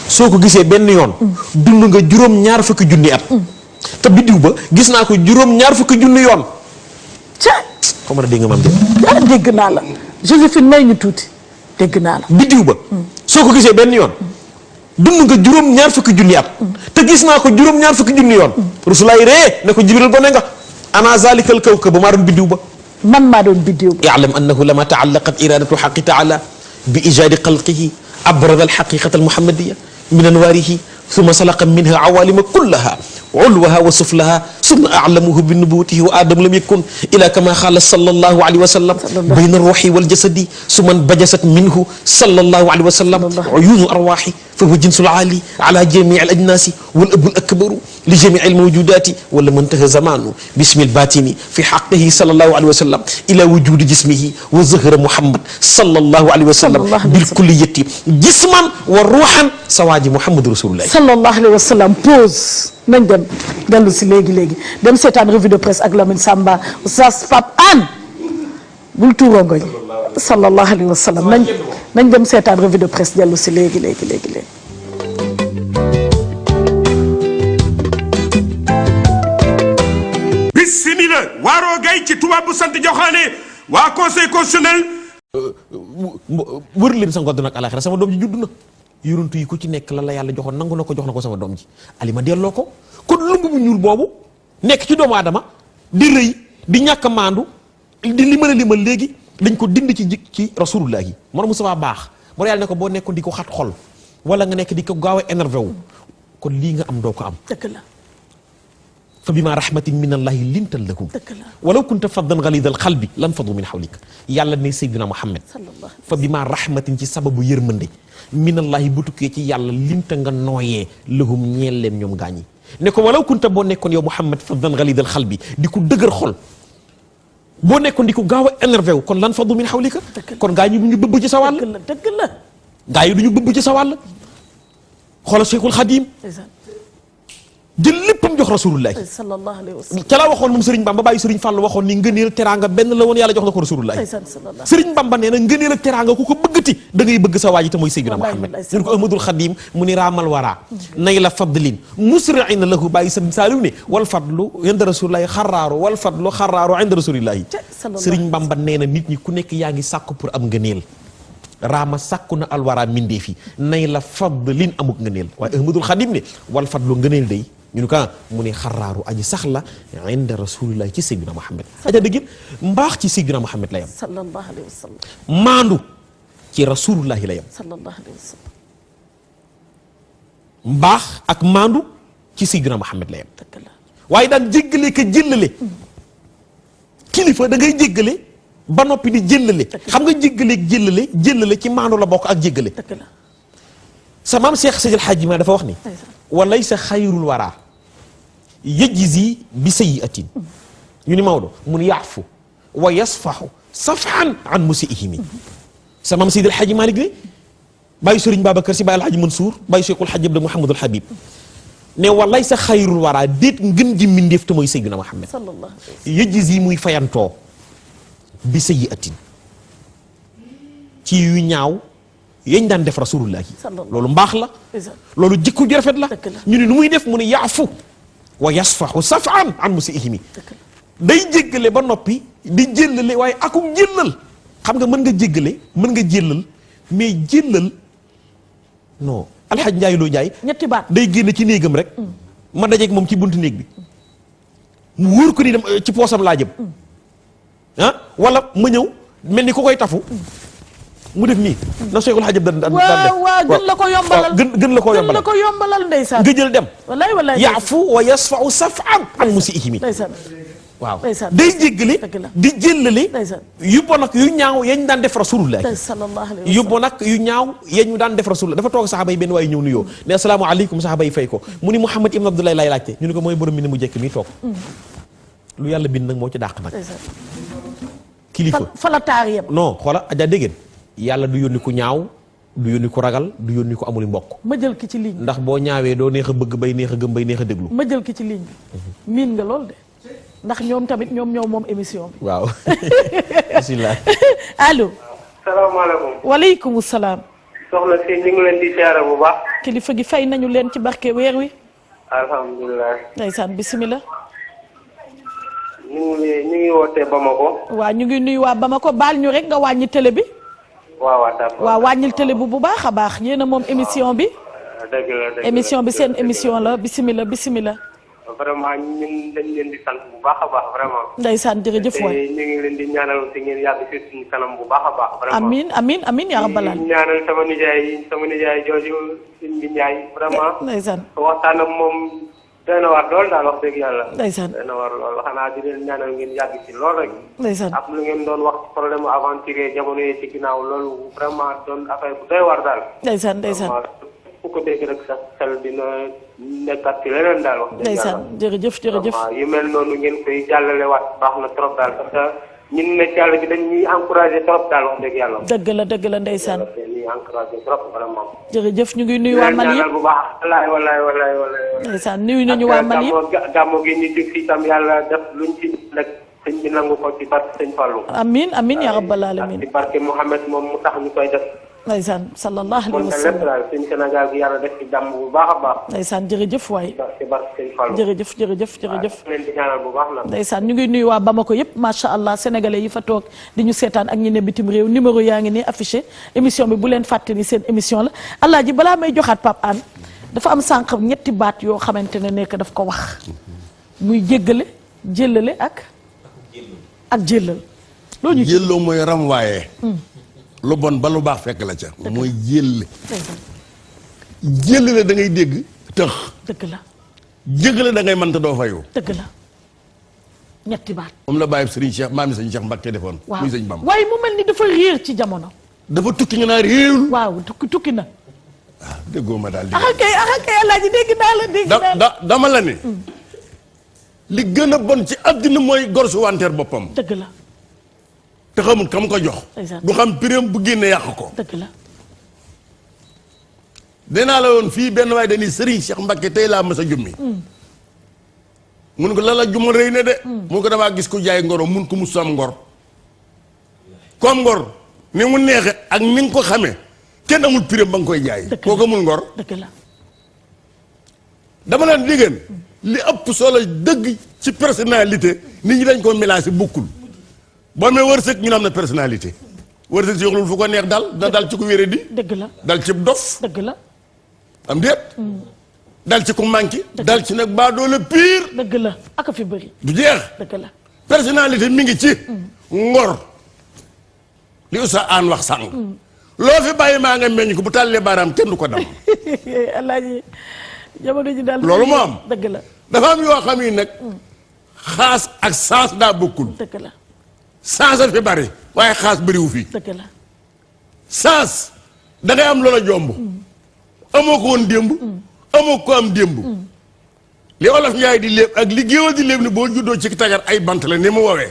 soo ko gisee benn yoon dund nga juróom ñaar fukki junni at te biddiw ba gis naa ko juróom ñaar fukki junni yoon xaw ma dégg nga maam dégg naa la Joséphine may ñu tuuti dégg naa la biddiw ba soo ko gisee benn yoon dund nga juróom ñaar fukki junni at te gis naa ko juróom ñaar fukki junni yoon rasulaay ree ne ko Jibril gone nga ana zalikal kawkab maa doon biddiw ba man maa doon biddiw ba ya'lam annahu lama ta'allaqat iradatu haqqi ta'ala bi ijaadi xalqihi abrada alxaqiqata almuhammadiya min anwaarihi summa salaqa minha awalima kullaha ulwaha wa suflaha summa a'lamahu bi nubuwwatihi wa aadamu lam yakun ila kama xaala sallallahu alayhi wa sallam bayna arruhi wal jasadi summa bajasat minhu sallallahu alayhi wa sallam uyunu arwahi fa huwa jinsul aali ala jamii al ajnaasi wal abul akbaru li jamii al mawjudati wala mantaha zamanu bismi al batini fi haqqihi sallallahu alayhi wa sallam ila wujudi jismihi wa zahra muhammad sallallahu alayhi wa sallam bil kulliyati jisman wa ruhan sawaaji muhammadu rasulullah sallallahu alayhi wa sallam. Pause nañ dem dellu si léegi dem seetaan revue de presse ak Lamine Samba Oustaz Pape Hann bul tuurongoñ sallallahu alayhi wa sallam nañ dem seetaan revue de presse dellu si léegi. bismillah waaroo gay ci tubaab bu sant joxaane waa conseil constitutionnel. wër leen sa ngodd nag alaxira sama doom ji judd na yuruntu yi ku ci nekk la yàlla joxoon nangu na ko jox na ko sama doom ji alima delloo ko kon lumb bu ñuul boobu nekk ci doomu aadama di rëy di ñàkk a maandu di limal léegi dañ ko dind ci rasulullah yi moo Mustafa baax moo yàlla ne ko boo nekkoon di ko xat xol wala nga nekk di ko gaaw a énervé wu kon lii nga am doo ko am. dëgg la. fa bima rahmatin min allahi lintal lahum walaw kunta faddan ghalidal qalbi lan fadu min hawlik yàlla ne Seydina Muhammad fa bima rahmatin ci sababu yërmande min allahi bu tukkee ci yàlla linta nga nooyee lahum ñeel leen ñoom gaañi ne ko walaw kunta boo nekkoon yow Muhammad faddan ghalidal qalbi di ko dëgër xol boo nekkoon di ko gaaw a énervé wu kon lan fadu min hawlika kon gaañi du ñu bëbb ci sa wàll dëgg la gaa yi du ñu bëbb ci sa wàll xoolal Cheikhul Khadim jël léppam jox rasulullah sallallahu alayhi wa sallam ca la waxoon moom Serigne Bamba bàyyi Serigne Fall waxoon ni ngëneel teraanga benn la woon yàlla jox na ko rasulullah Serigne Bamba nee na ngëneel ak teraanga ku ko bëggati da ngay bëgg sa waaji te mooy Seydina Muhammad ñun ko Ahmadul Khadim mu ni raamal wara nay la fadlin musri'ina lahu bàyyi Serigne Saliou ne wal fadlu inda rasulillahi xaraaru wal fadlu xaraaru inda rasulillahi Serigne Bamba nee na nit ñi ku nekk yaa ngi sàkku pour am ngëneel raama sàkku na alwara mindee fi nay la fadlin amuk ngëneel waaye Ahmadul Khadim ne wal fadlu ngëneel day ñu ne ko mu ne xaraaru aji sax la inda rasulillah ci Seydina Muhammad aja dëggit mbaax ci Seydina Muhammad la yam sallallahu alayhi wa sallam maandu ci rasulullah la yam sallallahu alayhi wa sallam mbaax ak maandu ci Seydina Muhammad la yam waaye daan jéggale ka jëllale kilifa da ngay jéggale ba noppi di jëllale xam nga jéggaleeg jëllale ci maandu la bokk ak jéggale sa maam Cheikh Seydil Hadji Ma dafa wax ni wa laysa xayrul wara yajzi bi sayyi'atin ñu ni Maodo mun yaafu wa yasfaxu safhan an musiihimi sa maam Seydil Hadji Malick de bàyyi Sëriñ Babacar Si bàyyi Alhaji Mansour bàyyi Cheikhul Hadji Abdou Mouhamadul Habib ne wa laysa xayrul wara déet ngën ji mbindeef te mooy Seydina Muhammad yajzi muy fayantoo bi sayyi'atin ci yu ñaaw yañ daan def rasulullah loolu mbaax la loolu jikko ju rafet la ñu ne nu muy def mu ne yaafu wa yasfaxu safan an musiihimi day jéggale ba noppi di jéllale waaye akum jéllal xam nga mën nga jéggale mën nga jéllal mais jéllal non alxaj Njaay Loo Njaay ñetti baat day génn ci néegam rek ma dajeeg moom ci buntu néeg bi mu wóor ko ni dem ci poosam laa jëm ah wala ma ñëw mel ni ku koy tafu mu def nii na Cheikhul Hadji daan def waaw gën la ko yombalal gën la ko yombalal ndeysaan nga jël dem wallaay yaafu wa yasfa'u saf'an an musiihimi ndeysaan waaw day jéggale di jëllale yu bon ak yu ñaaw yañ daan def rasulullah yu bon ak yu ñaaw yañ daan def rasulullah dafa toog saxaaba yi benn waaye ñëw nuyoo ne asalaamaaleykum saxaaba yi fay ko mu ni Muhammad ibn Abdullah lay laajte ñu ne ko mooy borom bi ne mu jekk mi toog lu yàlla bind nag moo ci dàq nag kilifa fa la taar yem non xoola aja déggéen yàlla du yónni ku ñaaw du yónni ku ragal du yónni ku amul mbokk ma jël ki ci ligne ndax boo ñaawee doo neex a bëgg bay neex a gëm bay neex a déglu ma jël ki ci ligne bi miin nga lool de ndax ñoom tamit ñoom moom émission bi waaw bismillah allo salaamaaleykum waaleykum salaam soxna si ñu ngi leen di siyaare bu baax kilifa gi fay nañu leen ci barke weer wi alhamdulilah ndeysaan bismillah ñu ngi wootee Bamako waaw ñu ngi nuyu waa Bamako baal ñu rek nga wàññi télé bi waaw wàññil télé bu baax a baax yéen a moom émission bi dëgg la émission bi seen émission la bismillah bismillah vraiment ñun dañ leen di sant bu baax a baax vraiment. ndeysaan jërëjëf waay. te ñu ngi leen di ñaanal te ngeen yàgg si suñu kanam bu baax a baax. vraiment amiin yaa rabbal aalamiin. ñaanal sama nijaay jooju suñ bi Njaay vraiment. ndeysaan waxtaan ak moom doy na war lool daal wax dëgg yàlla. ndeysaan doy na war lool xanaa di leen ñaanal ngeen yàgg ci lool rek. ndeysaan ak lu ngeen doon wax ci problème aventurier jamono yi ci ginnaaw loolu vraiment doon affaire bu doy war daal. ndeysaan ku ko dégg rek sa xel dina nekkat ci leneen daal wax dëgg yàlla. ndeysaan jërëjëf. yu mel noonu ngeen koy jàllale waat baax na trop daal parce que ñun nekk yàlla bi dañ ñuy encouragé trop daal wax dëgg yàlla. dëgg la ndeysaan. ñuy encouragé trop vraiment. jërëjëf ñu ngi nuyu waa Mali yëpp bu baax wallaay. ndeysaan nuyu nañu waa Mali yëpp. gàmmu gi ñu jug fii tam yàlla def luñ ci nag sëñ bi nangu ko ci barke sëñ Fallou. amiin yaa rabbal aalamiin. ci barke Mouhamed moom mu tax ñu koy def. ndeysaan sallallahu alayhi wa lépp sallam. daal suñu Sénégal gi yàlla def ci jàmm bu baax a baax. ndeysaan jërëjëf waay. ci barke sëñ Fallou. jërëjëf. leen di ñaanal bu baax nag. ndeysaan ñu ngi nuyu waa Bamako yëpp macha allah sénégalais yi fa toog di ñu seetaan ak ñi ne bitim réew numéro yaa ngi nii affiché émission bi bu leen fàtte ni seen émission la Alaaji balaa may joxaat Pape Hann dafa am sànq ñetti baat yoo xamante ne nekk daf ko wax muy jéggale jéllale ak jéllal loolu ñu jélloo mooy ram waaye lu bon ba lu baax fekk la ca mooy jélle jélle la da ngay dégg tëx dëgg la jéggale da ngay mënta doo fayu dëgg la ñetti baat moom la bàyyi sëriñ Cheikh maami sëriñ Cheikh Mbacke defoon waaw muy sëñ Bamba waaye mu mel ni dafa réer ci jamono dafa tukki nga naa réewul waaw tukki na waaw déggoo ma daal axa kay Alaaji dégg naa la dama la ne li gën a bon ci àddina mooy gor su wanteer boppam dëgg la te xamul kam ko jox du xam pireem bu génne yàq ko dëgg la dinaa la woon fii benn waaye dañuy sëriñ Cheikh Mbacke tey laa mas a jummi mun ko la juma rëy na de mun ko damaa gis ku jaay ngoro mun ko mu sam ngor comme ngor ni mu neexe ak ni nga ko xamee kenn amul pireem ba nga koy jaay kooku amul ngor dëgg la dama leen diggéen li ëpp solo dëgg ci personnalité nit ñi dañ ko mélangé bokkul boo amee wërsëg ñu ne am na personnalité wërsëg si yoxlul fu ko neex dal dina dal ci ku wéré di dëgg la dal ci dof dëgg la am déet dal ci ku manqué dal ci nag baa doole pire dëgg la aka fi bëri du jeex dëgg la personnalité mi ngi ci ngor li Oustaz Hann wax sànq loo fi bàyyi maa nga meññ ko bu tàllee baaraam kenn du ko dam Alaaji jamono ji daal loolu moo am dëgg la dafa am yoo xam yi nag xaas ak sens daa bokkul dëgg la sens a fi bari waaye xaas bëriwu fi dëgg la sens da ngay am loola jomb amoo ko woon démb amoo ko am démb li olof Njaay di léeb ak li géwal di léeb ni boo juddoo ci tagar ay bant la ni mu woowee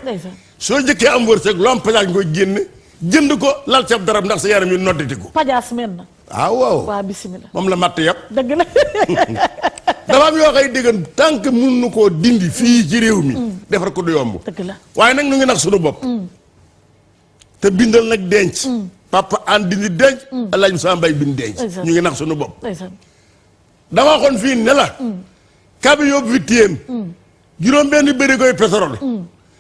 soo jëkkee am wërsëg loo am pajaas ngoy génne jënd ko lal ci ab darab ndax sa yaram yi noddatiku pajaas men na waaw waa bismillah moom la matt yëpp dëgg la dafa am yoo xay déggan tant que mun nu koo dindi fii ci réew mi defar ko du yomb dëgg la waaye nag nu ngi nax suñu bopp te bindal nag denc Papa Hann dindi denc Alaaji Moussa Mbaye bind denc ñu ngi nax suñu bopp dama waxoon fii ne la kabi yóbbu fi téen juróom benn bëri koy pétrole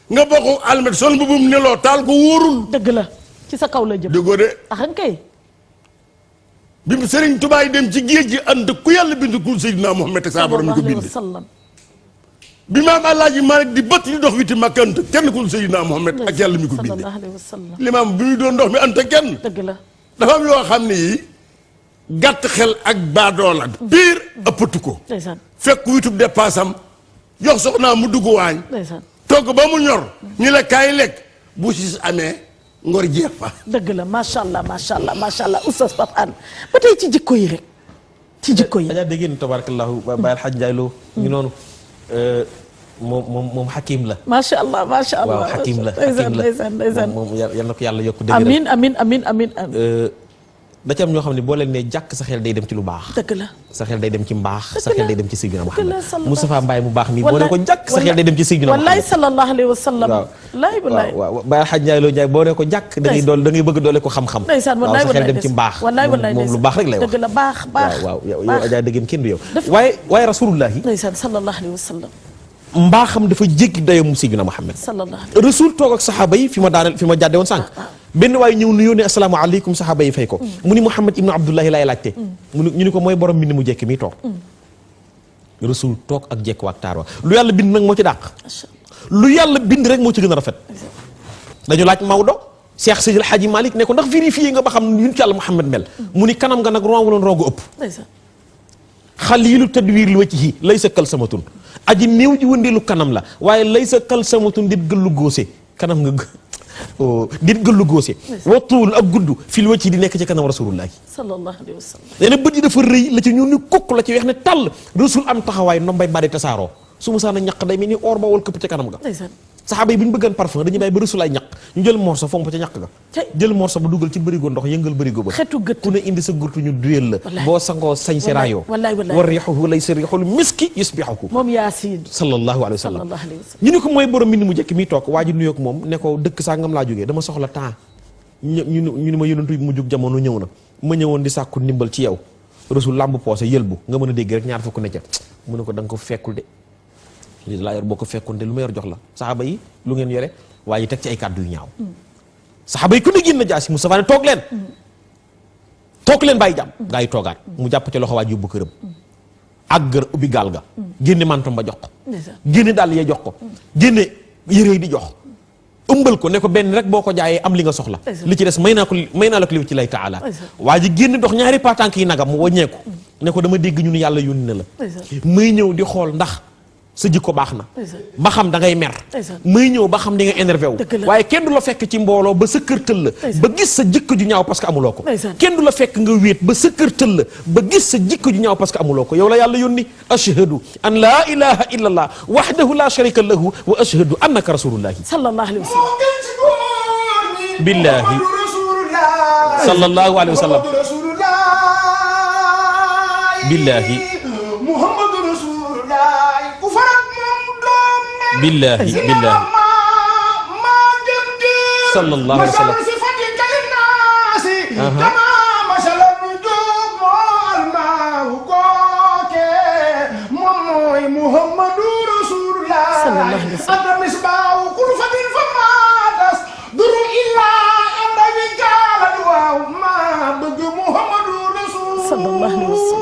nga bokk almet sol mbubum neloo taal ko wóorul dëgg la ci sa kaw la jëm déggoo de axan kay bi mu Sëriñ Tuubaa yi dem ci géej gi ànd ku yàlla bind ku Seydina Muhammad ak saa borom mi ko bind bi maam Alaaji Maalik di bëtt di dox witi Makka ant kenn ku Seydina Muhammad ak yàlla mi ko bind limaam bi muy doon ndox mi ant kenn dëgg la dafa am yoo xam ne yi gàtt xel ak baadoola biir ëppatu ko fekk witub dépassam jox soxnaa mu dugg waañ togg ba mu ñor ñu la kaay lekk bu siis amee ngor jeex fa dëgg la macha allah macha allah oustaz Pape Hann ba tey ci jikko yi rek ci jikko yi ajaa dégg ngeen tabarakallahu Baye Alxaj Njaay Lo ñu noonu moom xakim la macha allah waaw xakim la ndeysaan moom yal na ko yàlla yokk dëgg amiin da ci am ñoo xam ne boo leen ne jàkk sa xel day dem ci lu baax dëgg la sa xel day dem ci mbaax sa xel day dem ci Seydina Muhammad Moustapha Mbaye mu baax mi boo ne ko jàkk sa xel day dem ci Seydina Muhammad wallaay sallallahu alayhi wa sallam waaw Baye Alxaj Njaay Lo Njaay boo ne ko jàkk da ngay bëgg doole ko xam-xam waaw sa xel dem ci mbaax moom lu baax rek lay wax dëgg la baax waaw yow ajaa dëggeen kenn du yow waaye rasulullahi ndeysaan sallallahu alayhi wa sallam mbaaxam dafa jéggi dayo mu Seydina Muhammad rasul toog ak saxaaba yi fi ma jàdde woon sànq benn waaye ñëw nuyoo ne asalaamaaleykum saxaaba yi fay ko mu ni Muhammad ibnu Abdullahi laay laajte ñu ni ko mooy borom mbind mu jekk mi toog rasul toog ak jekk ak taar wa lu yàlla bind nag moo ci dàq lu yàlla bind rek moo ci gën a rafet dañu laaj Maodo Cheikh Seydil Hadji Malick ne ko ndax vérifié nga ba xam ne yonent yàlla Muhammad mel mu ni kanam nga nag rongu loon roogu ëpp xaliilu tadwiir li wajhi laysa kalsamatun aji néew ji wëndeelu kanam la waaye laysa kalsamatun dit gëllu góose kanam nga dit gëllu góose wa tuul ak gudd fil wajhi di nekk ci kanam rasulullahi sallallahu alayhi wa sallam nee na bët yi dafa rëy la ci ñuul ni kukk la ci weex ne tàll rasul am taxawaay ndombay bari tasaaroo su ma saana ñaq day mel ni or ba wal këpp ca kanam ga saxaaba yi bu ñu bëggoon parfum dañuy bàyyi ba rasul ay ñaq ñu jël morso fomp ca ñaq ga jël morso ba dugal ci bërigo ndox yëngal bërigo ba xetu gët ku ne indi sa gurtu ñu duyel la boo sangoo sañ si raayoo war riixuhu laysa riixul miski yusbihuhu moom yaasin sallallahu alayhi wa sallam ñu ni ko mooy borom mbind mu njëkk mi toog waa ji nuyoog moom ne ko dëkk saa ngam laa jógee dama soxla temps ñu ni ma yonentu mu jóg jamono ñëw na ma ñëwoon di sàkku ndimbal ci yow rasul làmb poosé yëlbu nga mën a dégg rek ñaar fukk ne ca mu ne ko da nga ko fekkul de lii laa yor boo ko fekkoon te lu ma yor jox la saxaaba yi lu ngeen yore waaye teg ci ay kàddu yu ñaaw saxaaba yi ku ne génn jaasi Moustapha ne toog leen bàyyi jàmm gaa yi toogaat mu jàpp ci loxo waaj yóbbu këram ak gër ubbi gaal ga génne mantom ba jox ko génne dàll yee jox ko génne yére yi di jox ëmbal ko ne ko benn rek boo ko jaayee am li nga soxla li ci des may naa la ko li ci lay taala waa ji génn dox ñaari paatank yi nagam mu waññeeku ne ko dama dégg ñu ni yàlla yónni na la may ñëw di xool ndax sa jikko baax na ba xam da ngay mer may ñëw ba xam di nga énervé wu waaye kenn du la fekk ci mbooloo ba sa kër tëll la ba gis sa jikko ju ñaaw parce que amuloo ko kenn du la fekk nga wéet ba sa kër tëll la ba gis sa jikko ju ñaaw parce que amuloo ko yow la yàlla yónni ashhadu an laa ilaha illa allah wahdahu la sharika lahu wa ashhadu annaka rasulullahi sallallahu alayhi wa sallam billahi sallallahu alayhi wa sallam billahi billahi sallallahu alayhi wa sallam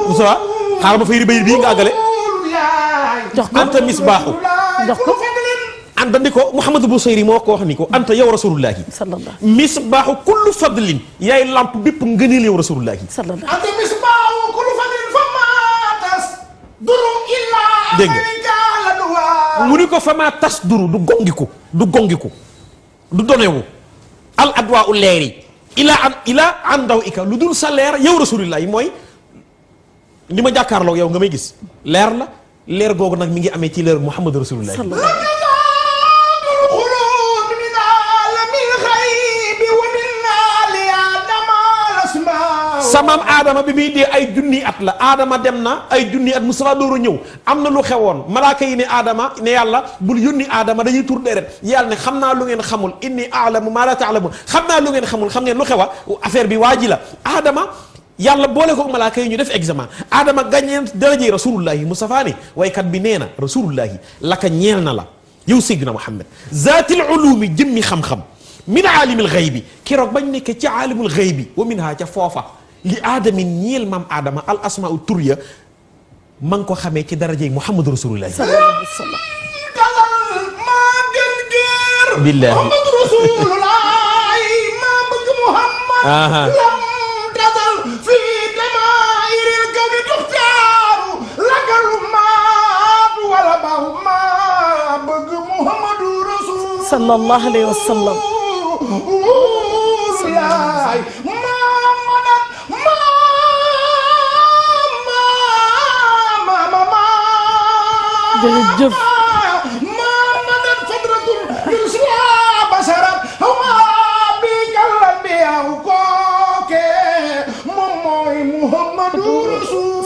Moussa xaaral ma fay riba bii nga àggale jox ko anta misbaaxu jox ko anta ni ko Mouhamadou Bousayri moo ko wax ni ko anta yow rasulullahi misbaaxu kullu fadlin yaay lamp bépp ngëneel yow rasulullahi anta misbaaxu kullu fadlin fa maa tas duru illa dégg nga mu ni ko fa maa tas duru du gongiku du donewu al adwa u leeri ila an daw ika lu dul sa leer yow rasulullahi mooy li ma jàkkaarloo yow nga may gis leer la leer googu nag mi ngi amee ci leer Muhammad rasulullah samaam aadama bi muy dee ay junni at la aadama dem na ay junni at Mustafa dooru ñëw am na lu xewoon malaaka yi ne aadama ne yàlla bul yónni aadama dañuy tur deret yàlla ne xam naa lu ngeen xamul inni aalamu maa laa taalamun xam naa lu ngeen xamul xam ngeen lu xewa affaire bi waa ji la aadama yàlla boole ko malaaka yi ñu def examen aadama gàññeen darajey rasulullahi Mustafa ne waykat bi nee na rasulullahi laka ñeel na la yow Seydina Muhammad zaatil ulumi jëmmi xam-xam min aalimil xaybi keroog bañ nekk ci aalimul xaybi wa minha ca foofa li aadamin ñeel maam aadama al asmaau tur ya ma ngi ko xamee ci darajey Muhammad rasulullahi billahi sallallahu alayhi wa sallam jërëjëf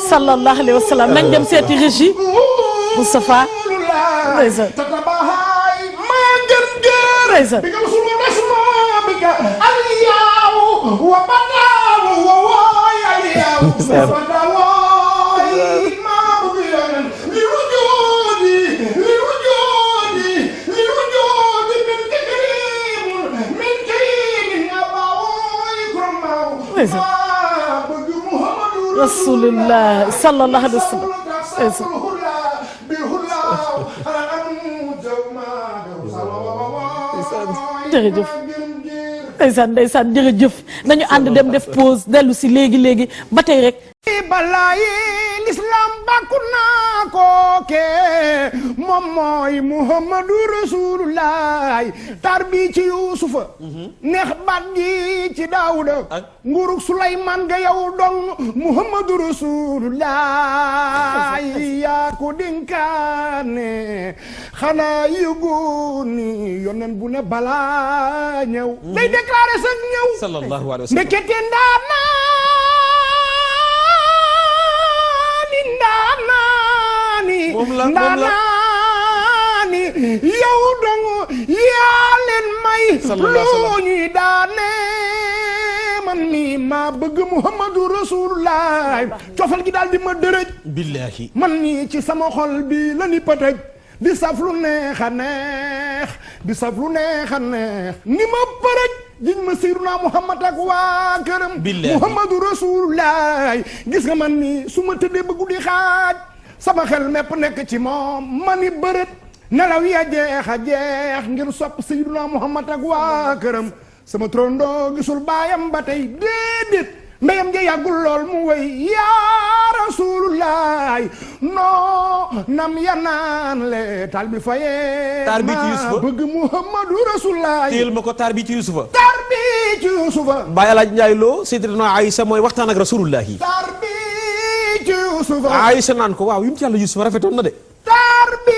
sallallahu alayhi wa sallam nañ dem seeti régie Moustapha ndeysaan ndeysaan rasulullah sallallahu alayhi wa sallam jërëjëf ndeysaan jërëjëf nañu ànd dem def pause dellu si léegi ba tey rek balaayi l'islam bàkku naa ko ke moom mooy muhammadu rasulullah tar bi ci yuusufa neex baat gi ci daawuda nguurug suleymaan ga yow dong muhammadu rasulullah yaa ko dénkaane xanaa yëgu ni yonen bu ne balaa ñëw day déclaré sa ñëw sallallahu alayhi wa sallam ndekete ndaanaani yow dong yaa leen may loo ñuy daane man mi maa bëgg muhammadu rasulullah cofal gi daal di ma dërëj billahi man mi ci sama xol bi la ni pëtëj di saf lu neex a neex di saf lu neex a neex ni ma përëj jiñ ma Seydina Muhammad ak waa këram muhammadu rasulullah gis nga man mi su ma tëddee ba guddi xaaj sama xel mépp nekk ci moom mani bërët nelaw ya jeex a jeex ngir sopp Seydina Muhammad ak waa këram sama trondoo gisul baayam ba tey déedéet mbéyam ja yàggul lool mu wéy yaa rasulullah noo nam ya naan le taal bi fayee taar bi ci Yusufa bëgg muhammadu rasulullah téel ma ko taar bi ci Yusufa taar bi ci Yusufa Baye Alaaj Njaay Lo Seydina Aïssa mooy waxtaan ak rasulullah yi taar bi ci Yusufa Aïssa naan ko waaw yum ci yàlla Yusufa rafetoon na de taar bi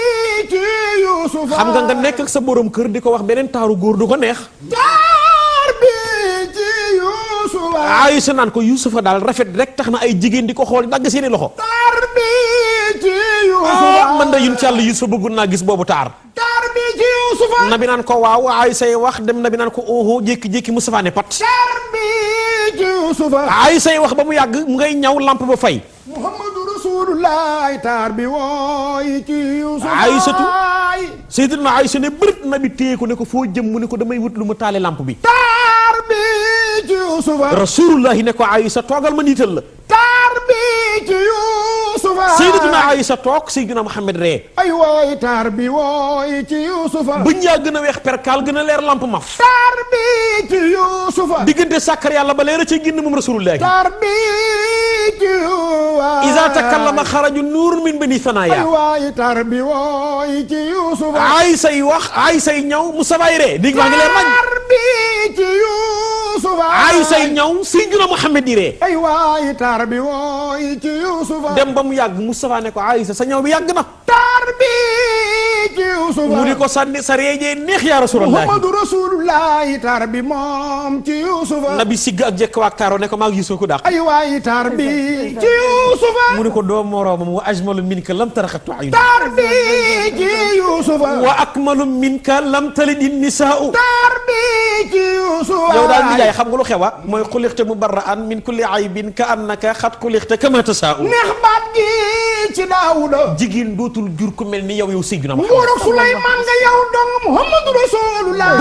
ci Yusufa xam nga nekk ak sa borom kër di ko wax beneen taaru góor du ko neex taar bi ci Yusufa Aïssa naan ko Yusufa daal rafet rek tax na ay jigéen di ko xool dagg seeni loxo taar bi ci Yusufa man da yum ci yàlla Yusufa bëggoon naa gis boobu taar taar bi ci Yusufa nabi naan ko waaw Aïssa yi wax dem nabi naan ko oho jékki-jékki Moustapha ne pat taar bi ci Yusufa Aïssa yi wax ba mu yàgg mu ngay ñaw lamp ba fay muhammadu rasulullah taar bi wooy ci Yusufa Aïssatu Seydina Aïssa ne bërët nabi téye ko ne ko foo jëm mu ne ko damay wut lu ma taale lamp bi taar bi ci Yusufa rasulullah ne ko Aïssa toogal ma niital la taar bi ci Yusufa Seydina Aïssa toog Seydina Muhammad ree ay waay taar bi wooy ci Yusufa bëñ yaa gën a weex perkaal gën a leer lamp maf taar bi ci Yusufa diggante sàkkar yàlla ba leer a ci génn moom rasulullah taar bi ci Yusufa iza takallama xaraju nuur min bani sanaya ay waay taar bi wooy ci Yusufa Aïssa yi wax Aïssa yi ñëw mu sabaay ree dig maa ngi leer nañ taar bi ci Yusufa Aïssa yi ñëw Seydina Muhammad di ree ay waay taar bi wooy ci Yusufa dem ba mu yàgg Moustapha ne ko Aïssa sa ñëw bi yàgg na taar bi ci Yusufa mu di ko sànni sa reejee neex yaa rasulallah muhammadu rasulullah taar bi moom ci Yusufa nabi sigg ak jekk waak taaro ne ko maa ngi Yusufa ko dàq ay waay taar bi ci Yusufa mu ne ko doo moroomam wa ajmalu minka lam taraxatu ayun taar bi ci Yusufa wa akmalu minka lam talid nisaa'u taar bi ci Yusufa yow daal nijaay xam nga lu xewa mooy xulixte mubarra'an min kulli aybin ka annaka xat xulixte kama tasaa'u neex baat gi ci Daawuda jigéen dootul jur ku mel ni yow Seydina Muhammad nguurug Suleymaan nga yow dong muhammadu rasulullah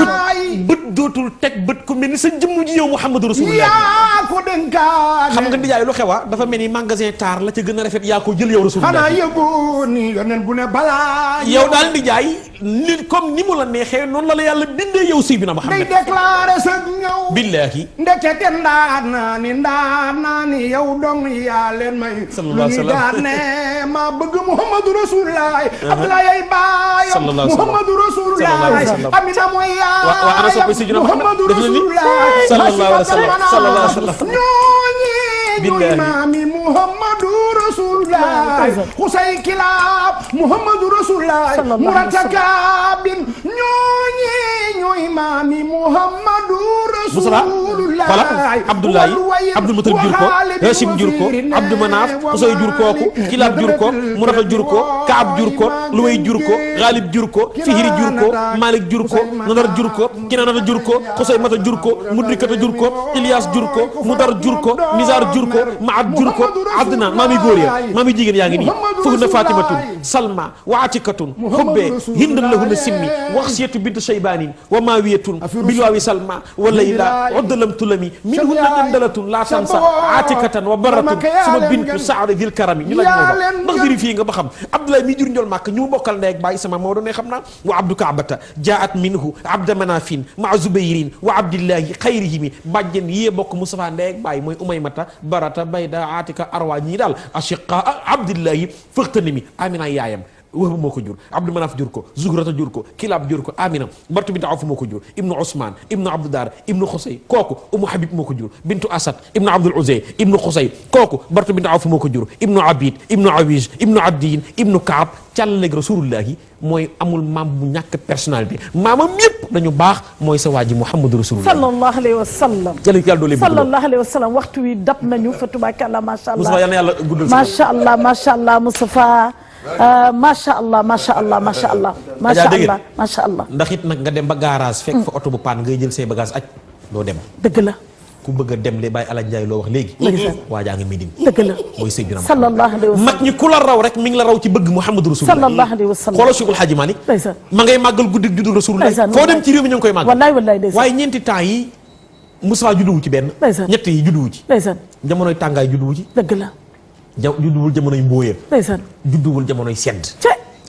bët dootul teg bët ku mel ni sa jëmm ji yow Muhammadu rasulullah yaa ko dénkaane xam nga nijaay lu xewa dafa mel ni magasin taar la ca gën a rafet yaa ko jël yow rasulullah xanaa yëgu ni yoneen bu ne balaa yow daal nijaay ni comme ni mu la neexee noonu la la yàlla bindee yow Seydina Muhammad day déclaré sa ñëw billaahi ndekete ndaanaani yow dong yaa leen may lu ñu daane ma bëgg muhammadu rasulullah abdoulaye ay baayam muhammadu rasulullah amina mooy yaayam muhammadu rasulullah sallallahu alayhi wa sallam ñooy maami muhammadu rasulullah xusay kilaab muhammadu rasulullah muratakabin ñooy maami muhammadu rasulullah Abdoulaye Abdul Mutalib jur ko Hashim jur ko Abdou Manaf Xusay jur kooku Kilaab jur ko Murata jur ko Kaab jur ko Luway jur ko Ghalib jur ko Fihri jur ko Malik jur ko Nadar jur ko Kinaanata jur ko Xusay Mata jur ko Mudrikata jur ko Ilyas jur ko Mudar jur ko Nizar jur ko Maad jur ko Adna maami góor ya maami jigéen yaa ngi nii fukk na Fatimatun Salma wa Atikatun Xubbe Hindan lahunna simmi Waxsiyatu bint Shaybaanin wa Maawiyatun bilwaawi Salma wa Layla bayda udda lam tulami minhunna dandalatun la tansa atikatan wa baratun suma bintu saadi dil karami ñu laaj moo ndax vérifié nga ba xam Abdoulaye mi jur njool màkk ñu bokkal ndey ak baay sama Maodo ne xam naa wa abdu kaabata jaat minhu abda manafin maa zubayrin wa abdillahi xayrihimi bàjjen yee bokk Mustafa ndey ak baay mooy umaymata barata bayda atika arwa ñii daal ashiqa abdillahi fëxtanimi amina yaayam Wahb moo ko jur Abdou Manaf jur ko Zuhrata jur ko Kilab jur ko Amina Bartu bintu Awf moo ko jur Ibnu Ousmane Ibnu Abdou Dar Ibnu Xusay kooku Umu Habib moo ko jur Bintu Asad Ibnu Abdul Uzay Ibnu Xusay kooku Bartu bintu Awf moo ko jur Ibnu Abid Ibnu Awij Ibnu Abdiyin Ibnu Kaab càllaleeg Rasulullahi mooy amul maam bu ñàkk personnalité maamam yëpp dañu baax mooy sa waa ji Muhammadu Rasulullah sallallahu alayhi wa sallam sallallahu alayhi wa sallam waxtu wi dab nañu fa tubaarkalla macha allah Mustafa yal na yàlla guddal macha allah macha allah Mustafa macha allah macha allah macha allah macha allah macha allah ndax it nag nga dem ba garage fekk fa oto bu paan ngay jël say bagage aj doo dem dëgg la ku bëgg a dem li bàyyi Alaaji Njaay loo wax léegi waa jaa ngi Medine dëgg la mooy Seydina sallallahu alayhi wa sallam mag ñi ku la raw rek mi ngi la raw ci bëgg Muhammadu Rasulullah sallallahu alayhi wa sallam xoolal Cheikhul Hadji Malick ma ngay màggal guddi juddu Rasulullah foo dem ci réew mi ñu ngi koy màggal wallaay wallaay waaye ñeenti temps yi Moussa judduwu ci benn ñett yi judduwu ci jamonoy tàngaay judduwu ci dëgg la judduwul jamonoy mbóoya judduwul jamonoy sedd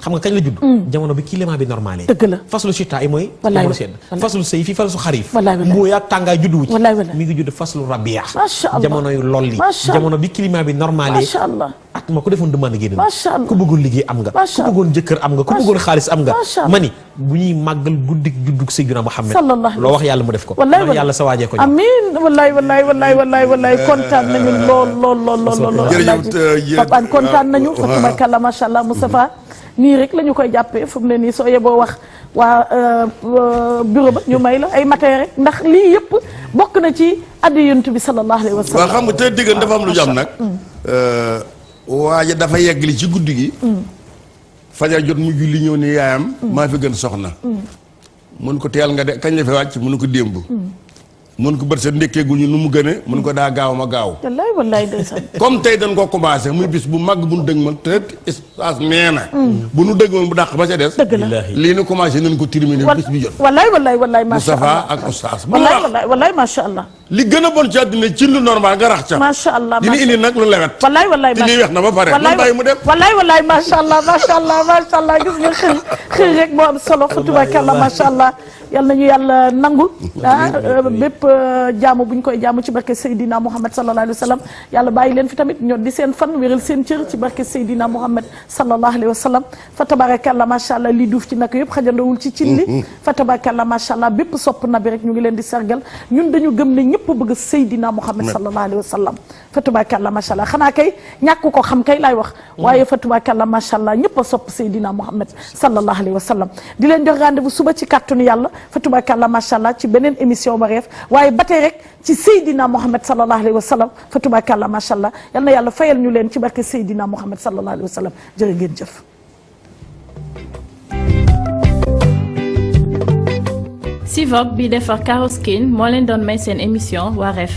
xam nga kañ la judd jamono bi climat bi normalé dëgg la faslu chita yi mooy jamono sedd faslu sëy fii faslu xarif mbóoya ak tàngaay judduwu ci mi ngi judd faslu rabia jamonoy lolli jamono bi climat bi normalé at ma ko defoon demande génn ku bëggoon liggéey am nga ku bëggoon jëkkër am nga ku bëggoon xaalis am nga ma ni bu ñuy màggal guddik juddug Seydina Muhammad loo wax yàlla mu def ko ndax yàlla sa waajee ko ñëw amiin wallaay kontaan nañu lool jërëjëf Pape Hann kontaan nañu fa tabarakallah macha allah Moustapha nii rek la ñu koy jàppee fu mu ne nii soo yeboo wax waa bureau ba ñu may la ay matin rek ndax lii yëpp bokk na ci addi yonent bi sallallahu alayhi wa sallam waaw xam nga te diggan dafa am lu jàmm nag waaja dafa yeggali ci guddi gi fajar jot mu julli ñëw ni yaayam maa fi gën soxna mun ko teel nga de kañ la fi wàcc mun ko démb mun ko bët sa ndékkeegul ñu nu mu gëne mun ko daa gaaw ma gaaw wallaay ndeysaan comme tey dañ ko commencé muy bis bu mag bu nu dëgmal te espace nee na bu nu dëgmal bu dàq ba ca des dëgg la lii nu commencé nañ ko terminé bis bi jot wallaay macha Moustapha allah ak Oustaz wallaay macha allah li gën a bon ci àddina ci lu normal nga rax ca macha allah dina indi nag lu lewet wallaay te lii weex na ba pare man bàyyi mu dem wallaay macha allah gis nga xëy rek moo am solo fa tubaarkalla macha allah yal nañu yàlla nangul bépp jaamu bu ñu koy jaamu ci barke Seydina Muhammad sallallahu alayhi wa sallam yàlla bàyyi leen fi tamit ñoo di seen fan wéral seen cër ci barke Seydina Muhammad sallallahu alayhi wa sallam fa tabarakallah macha allah li duuf ci nag yëpp xajandowul ci cin li fa tabarakallah macha allah bépp sopp na bi rek ñu ngi leen di sargal ñun dañu gëm ne ñëpp bëgg Seydina Muhammad sallallahu alayhi wa sallam fa tabarakallah macha allah xanaa kay ñàkk ko xam kay laay wax waaye fa tabarakallah macha allah ñëpp a sopp Seydina Muhammad sallallahu alayhi wa sallam di leen jox rendez-vous suba ci kàttanu yàlla fa tubaarkàlla macha allah ci beneen émission Wareef waaye ba tey rek ci Seydina Muhammad sallallahu alayhi wa sallam fa tubaarkàlla macha allah yal na yàlla fayal ñu leen ci barke Seydina Muhammad sallallahu alayhi wa sallam jërë ngeen jëf. Sivop bi defar Caroskin moo leen doon may seen émission Wareef.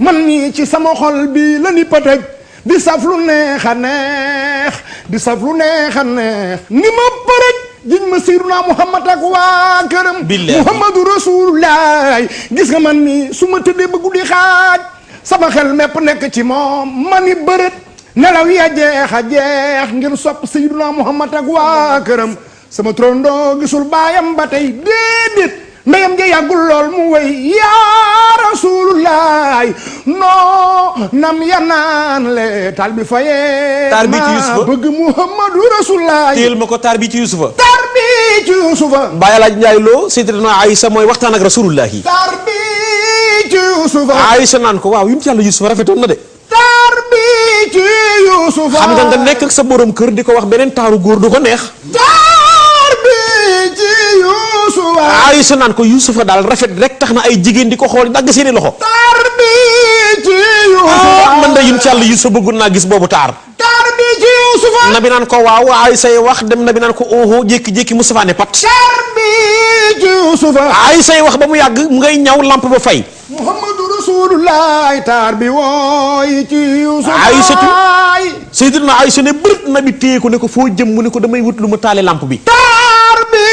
man mii ci sama xol bi la ni pëtëj di saf lu neex a neex di saf lu neex a neex ni ma përëj jiñ ma Seydina Muhammad ak waa këram Muhammadu Rasulullah gis nga man mii su ma tëddee ba guddi xaaj sama xel mépp nekk ci moom ma ni bërët nelaw ya jeex a jeex ngir sopp Seydina Muhammad ak waa këram sama trondoo gisul baayam ba tey déedéet ndeyam ja yàggul lool mu way yaa Rasulullah noo nam ya naan le taal bi fayee taar bi ci Yusufa bëgg Muhammadu Rasulullah téel ma ko taar bi ci Yusufa taar bi ci Yusufa Baye Alaaji Njaay Lo Sayyidatuna Aïsa mooy waxtaan ak Rasulullah yi taar bi ci Yusufa Aïsa naan ko waaw yum ci yàlla Yusufa rafetoon na de taar bi ci Yusufa xam nga nga nekk ak sa borom kër di ko wax beneen taaru góor du ko neex taar bi ci Yusufa Aïsa naan ko Yusufa daal rafet rek tax na ay jigéen di ko xool dagg seeni loxo taar bi ci Yusufa man de yum ci yàlla Yusufa bëggoon naa gis boobu taar taar bi ci Yusufa nabi naan ko waaw Aïsa yi wax dem nabi naan ko oho jékki-jékki Moustapha ne pat taar bi ci Yusufa Aïsa yi wax ba mu yàgg mu ngay ñaw lamp ba fay Muhammadu Rasulullah taar bi wooy ci Yusufa Aïsatu Sayyidina Aïsa ne bërët nabi téye ko ne ko foo jëm mu ne ko damay wut lu ma taale lamp bi taar bi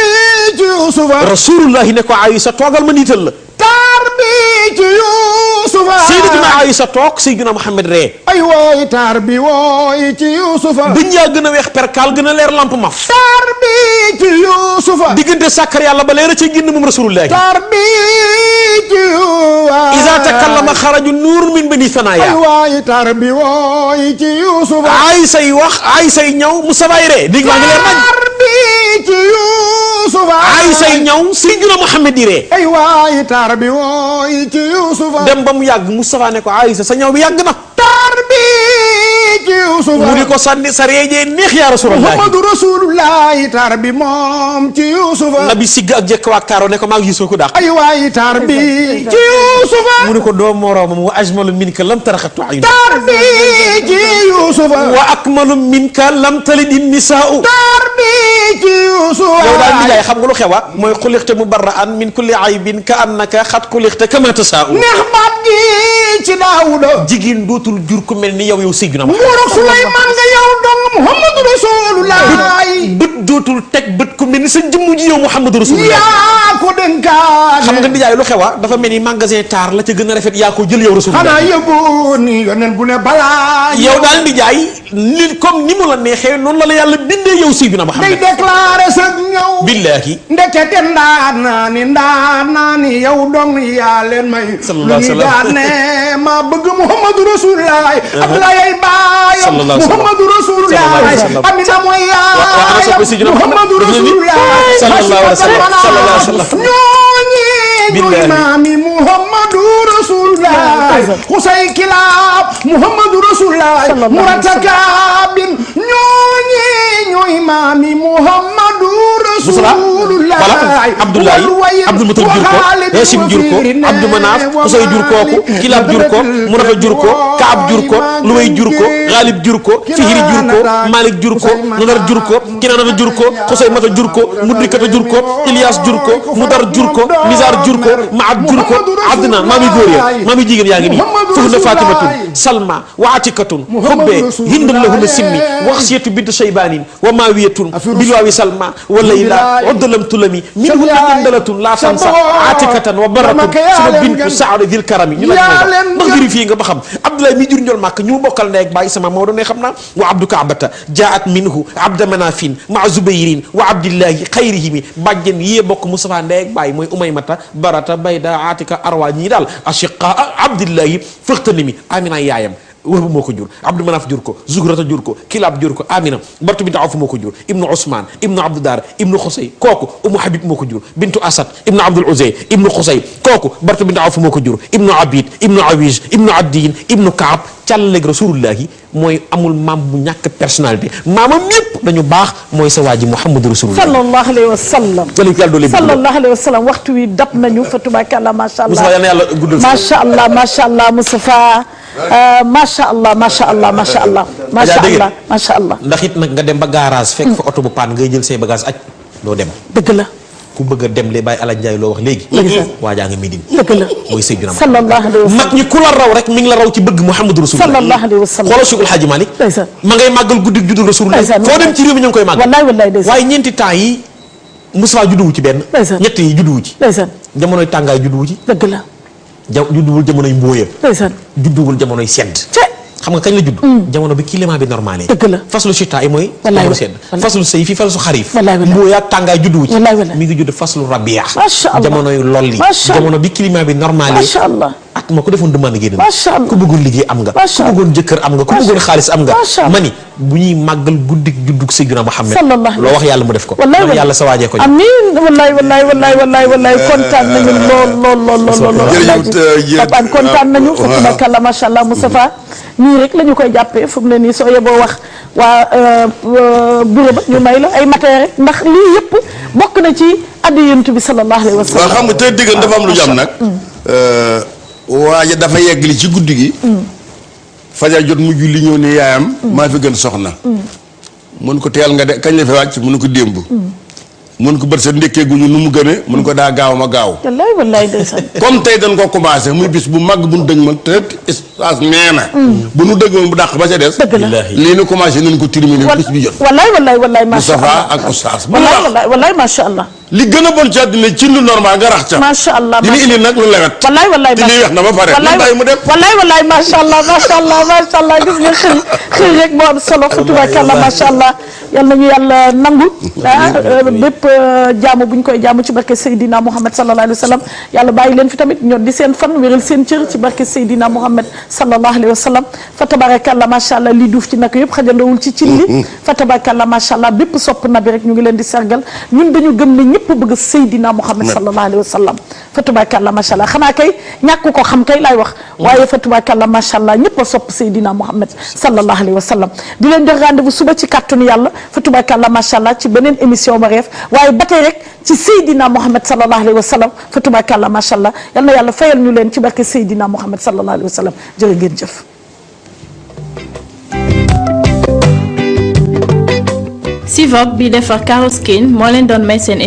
ci Yuusufa rasulullahi ne ko Aysa toogal ma niital la taar bi ci Yuusufa Sayyidatuna Aysa toog Sayyidina Muhammad ree ay wooy taar bi wooy ci Yuusufa bëñ yaa gën a weex perkaal gën a leer lamp maf taar bi ci Yuusufa diggante sàkkar yàlla ba leer a ci génn moom rasulullahi taar bi ci Yuusufa iza takallama xaraju nuur min bani sanaya ay wooy taar bi wooy ci Yuusufa Aysa yi wax Aysa yi ñëw Mustafa yi ree dégg maa ngi leer nañ taar bi ci Yuusufa Aysa yi ñëw Sayyidina Muhammad yi ree ay waay taar bi wooy ci Yuusufa dem ba mu yàgg Mustafa ne ko Aysa sa ñëw bi yàgg na taar bi ci Yuusufa mu ni ko sànni sa reejee neex yaa rasulullahi Muhammadu rasulullahi taar bi moom ci Yuusufa nabi sigg ak jekk waa kaaro ne ko maa ngi Yuusufa ko dàq ay waay taar bi ci Yuusufa mu ni ko doo moroomam wa ajmalu minka lam taraxatu ayun taar bi ci Yuusufa wa akmalu minka lam talidi nisaa'u taar bi ci Yuusufa yow daal mi jaay xam nga lu xewa mooy xulixte mubarra'an min kulli aybin ka annaka xat xulixte kama tasaa'u neex baat gi ci Daawuda jigéen dootul jur ku mel ni yow Seydina Muhammad nguurug Suleymaan nga yow dong Muhammadu rasulullahi bët dootul teg bët ku mel ni sa jëmm ji yow Muhammadu rasulullahi yaa ko dénkaane xam nga di jaay lu xewa dafa mel ni magasin taar la ca gën a rafet yaa ko jël yow rasulullahi xanaa yëgoo ni yonent bu ne balaa yow daal di jaay li comme ni mu la neexee noonu la la yàlla bindee yow Seydina day Muhammad déclaré sa ñëw billaahi ndekete ndaanaani yow dong yaa leen may sallallahu alayhi wa sallam daane ma bëgg Muhammadu Rasulullahi Abdoulaye ay baayam sallallahu alayhi wa sallam Muhammadu Rasulullahi Amina mooy yaayam Muhammadu Rasulullahi sallallahu alayhi wa sallam ñooñi ñooy maami Muhammadu Rasulullahi Xusay Kilaab Muhammadu Rasulullahi Muratakabin ñooñi ñooy maami Muhammadu Rasulullahi Abdoulaye Abdul Mutalib jur ko Hashim jur ko Abdou Manaf Xusay jur kooku Kilaab jur ko Murata jur ko Kaab jur ko Luway jur ko Ghalib jur ko Fihri jur ko Malik jur ko Nadar jur ko Kinaanata jur ko Xusay Mata jur ko Mudrikata jur ko Ilyas jur ko Mudar jur ko Nizar jur ko Maad jur ko Adnan maami góor ya maami jigéen yaa ngi nii fuhna Fatimatun Salma wa Atikatun Hubbe Hindun lahuna simmi Waxsiyatu bint Shaybanin wa Mawiyatun bilwaawi Salma wa Layla uddalam tulami minhunna indalatun la tansa Atikatan wa Baratun suma bintu Saadu dil karami ñu laaj ndax vérifié nga ba xam Abdoulaye mi jur njol màkk ñu bokkal ndey ak baay sama Maodo ne xam naa wa Abdu Kaabata jaat minhu Abda Manafin ma Zubayrin wa Abdillahi xayrihimi bàjjen yee bokk Mustafa ndey ak baay mooy Umaymata Barata Bayda Atika Arwa ñii daal ashiqa Abdillahi fëxtanimi Amina yaayam Wahb moo ko jur Abdou Manaf jur ko Zuhrata jur ko Kilaab jur ko Amina Bartu bintu Awf moo ko jur Ibnu Ousmane Ibnu Abdou Dar Ibnu Xusay kooku Umu Habib moo ko jur Bintu Asad Ibnu Abdul Uzay Ibnu Xusay kooku Bartu bintu Awf moo ko jur Ibnu Abid Ibnu Awij Ibnu Abdiin Ibnu Kaab càlleg rasulullahi mooy amul maam bu ñàkk personnalité maamam ñëpp dañu baax mooy sa waa ji Muhammadu rasulullahi sallallahu alayhi wa sallam sallallahu alayhi wa sallam waxtu wi dab nañu fa tubaarkalla macha allah Mustafa yal na yàlla guddal macha allah macha allah Mustafa macha allah macha allah macha allah macha allah macha allah ndax it nag nga dem ba garage fekk fa oto bu paan ngay jël say bagage aj doo dem dëgg la ku bëgg a dem le bàyyi Alaaji Njaay loo wax léegi waa jaa nga Medine dëgg la mooy Seydina sallallahu alayhi wa sallam mag ñi ku la raw rek mi ngi la raw ci bëgg Muhammadu Rasulullah sallallahu alayhi wa sallam xoolal Cheikhul Hadji Malick ma ngay màggal guddig juddu Rasulullah foo dem ci réew mi ñu ngi koy màggal wallaay wallaay ndeysaan waaye ñeenti temps yi Mustafa judduwu ci benn ñett yi judduwu ci ndeysaan jamonoy tàngaay judduwu ci dëgg la judduwul jamonoy mbóoya ndeysaan judduwul jamonoy sedd xam nga kañ la judd jamono bi climat bi normalé dëgg la faslu chita yi mooy jamono sedd faslu sëy fi faslu xarif wallaay mbooya ak tàngaay judduwu ci wallaay mi ngi judd faslu rabia macha allah jamonoy lolli jamono bi climat bi normalé macha allah at ma ko defoon demande génn macha allah ku bëggoon liggéey am nga ku bëggoon jëkkër am nga ku bëggoon xaalis am nga ma ni bu ñuy màggal guddik juddug Seydina Muhammad loo wax yàlla mu def ko wallaay yàlla sa waajee ko amiin wallaay wallaay wallaay wallaay wallaay kontaan nañu lool Pape kontaan nañu fa tabarakallah macha allah Moustapha nii rek la ñu koy jàppee fu mu ne nii soo yeboo wax waa bureau ba ñu may la ay matériel rek ndax lii yëpp bokk na ci addi yonent bi sallallahu alayhi wa sallam waaw xam nga tey diggan dafa am lu jàmm nag waaye dafa yegg li ci guddi gi fajar jot mu julli ñëw ne yaayam maa fi gën soxna mun ko teel nga de kañ la fi wàcc mun ko démb mun ko bët sa ndékkee guñu nu mu gëne mun ko daa gaaw ma gaaw wallaay wallaay ndeysaan comme tey dañ ko commencé muy bis bu mag bu nu dëgmal te stage nee na bu nu dëgmal bu dàq ba ca des dëgg la lii nu commencé nañ ko terminé bis bi jot wallaay wallaay wallaay macha allah Moustapha ak oustaz wallaay wallaay macha allah li gën a bon ci àddina ci lu normal nga rax ca. macha allah dina indi nag lu lewet. wallaay te lii weex na ba pare. wallaay bàyyi mu dem. wallaay macha allah gis nga xëy rek moo am solo fa tubaarkàlla macha allah yal nañu yàlla nangu bépp jaamu bu ñu koy jaamu ci barke Seydina Muhammad sallallahu alayhi wa sallam yàlla bàyyi leen fi tamit ñoo di seen fan wéral seen cër ci barke Seydina Muhammad sallallahu alayhi wa sallam fa tabarakàlla macha allah lii duuf ci nag yëpp xajandawul ci cin li fa tabarakàlla macha allah bépp sopp nabi rek ñu ngi leen di sargal ñun dañu gëm ne ñëpp bëgg Seydina Muhammad sallallahu alayhi wa sallam fa tabarakàlla macha allah xanaa kay ñàkk ko xam kay laay wax waaye fa tabarakàlla macha allah ñëpp a sopp Seydina Muhammad sallallahu alayhi wa sallam di leen jox rendez-vous suba ci kàttanu yàlla fa tabarakàlla macha allah ci beneen émission Wareef waaye ba tey rek ci Seydina Muhammad sallallahu alayhi wa sallam fa tabarakàlla macha allah yal na yàlla fayal ñu leen ci barke Seydina Muhammad sallallahu alayhi wa sallam jërë ngeen jëf. Sivok bi defar Carol Skin moo leen doon may seen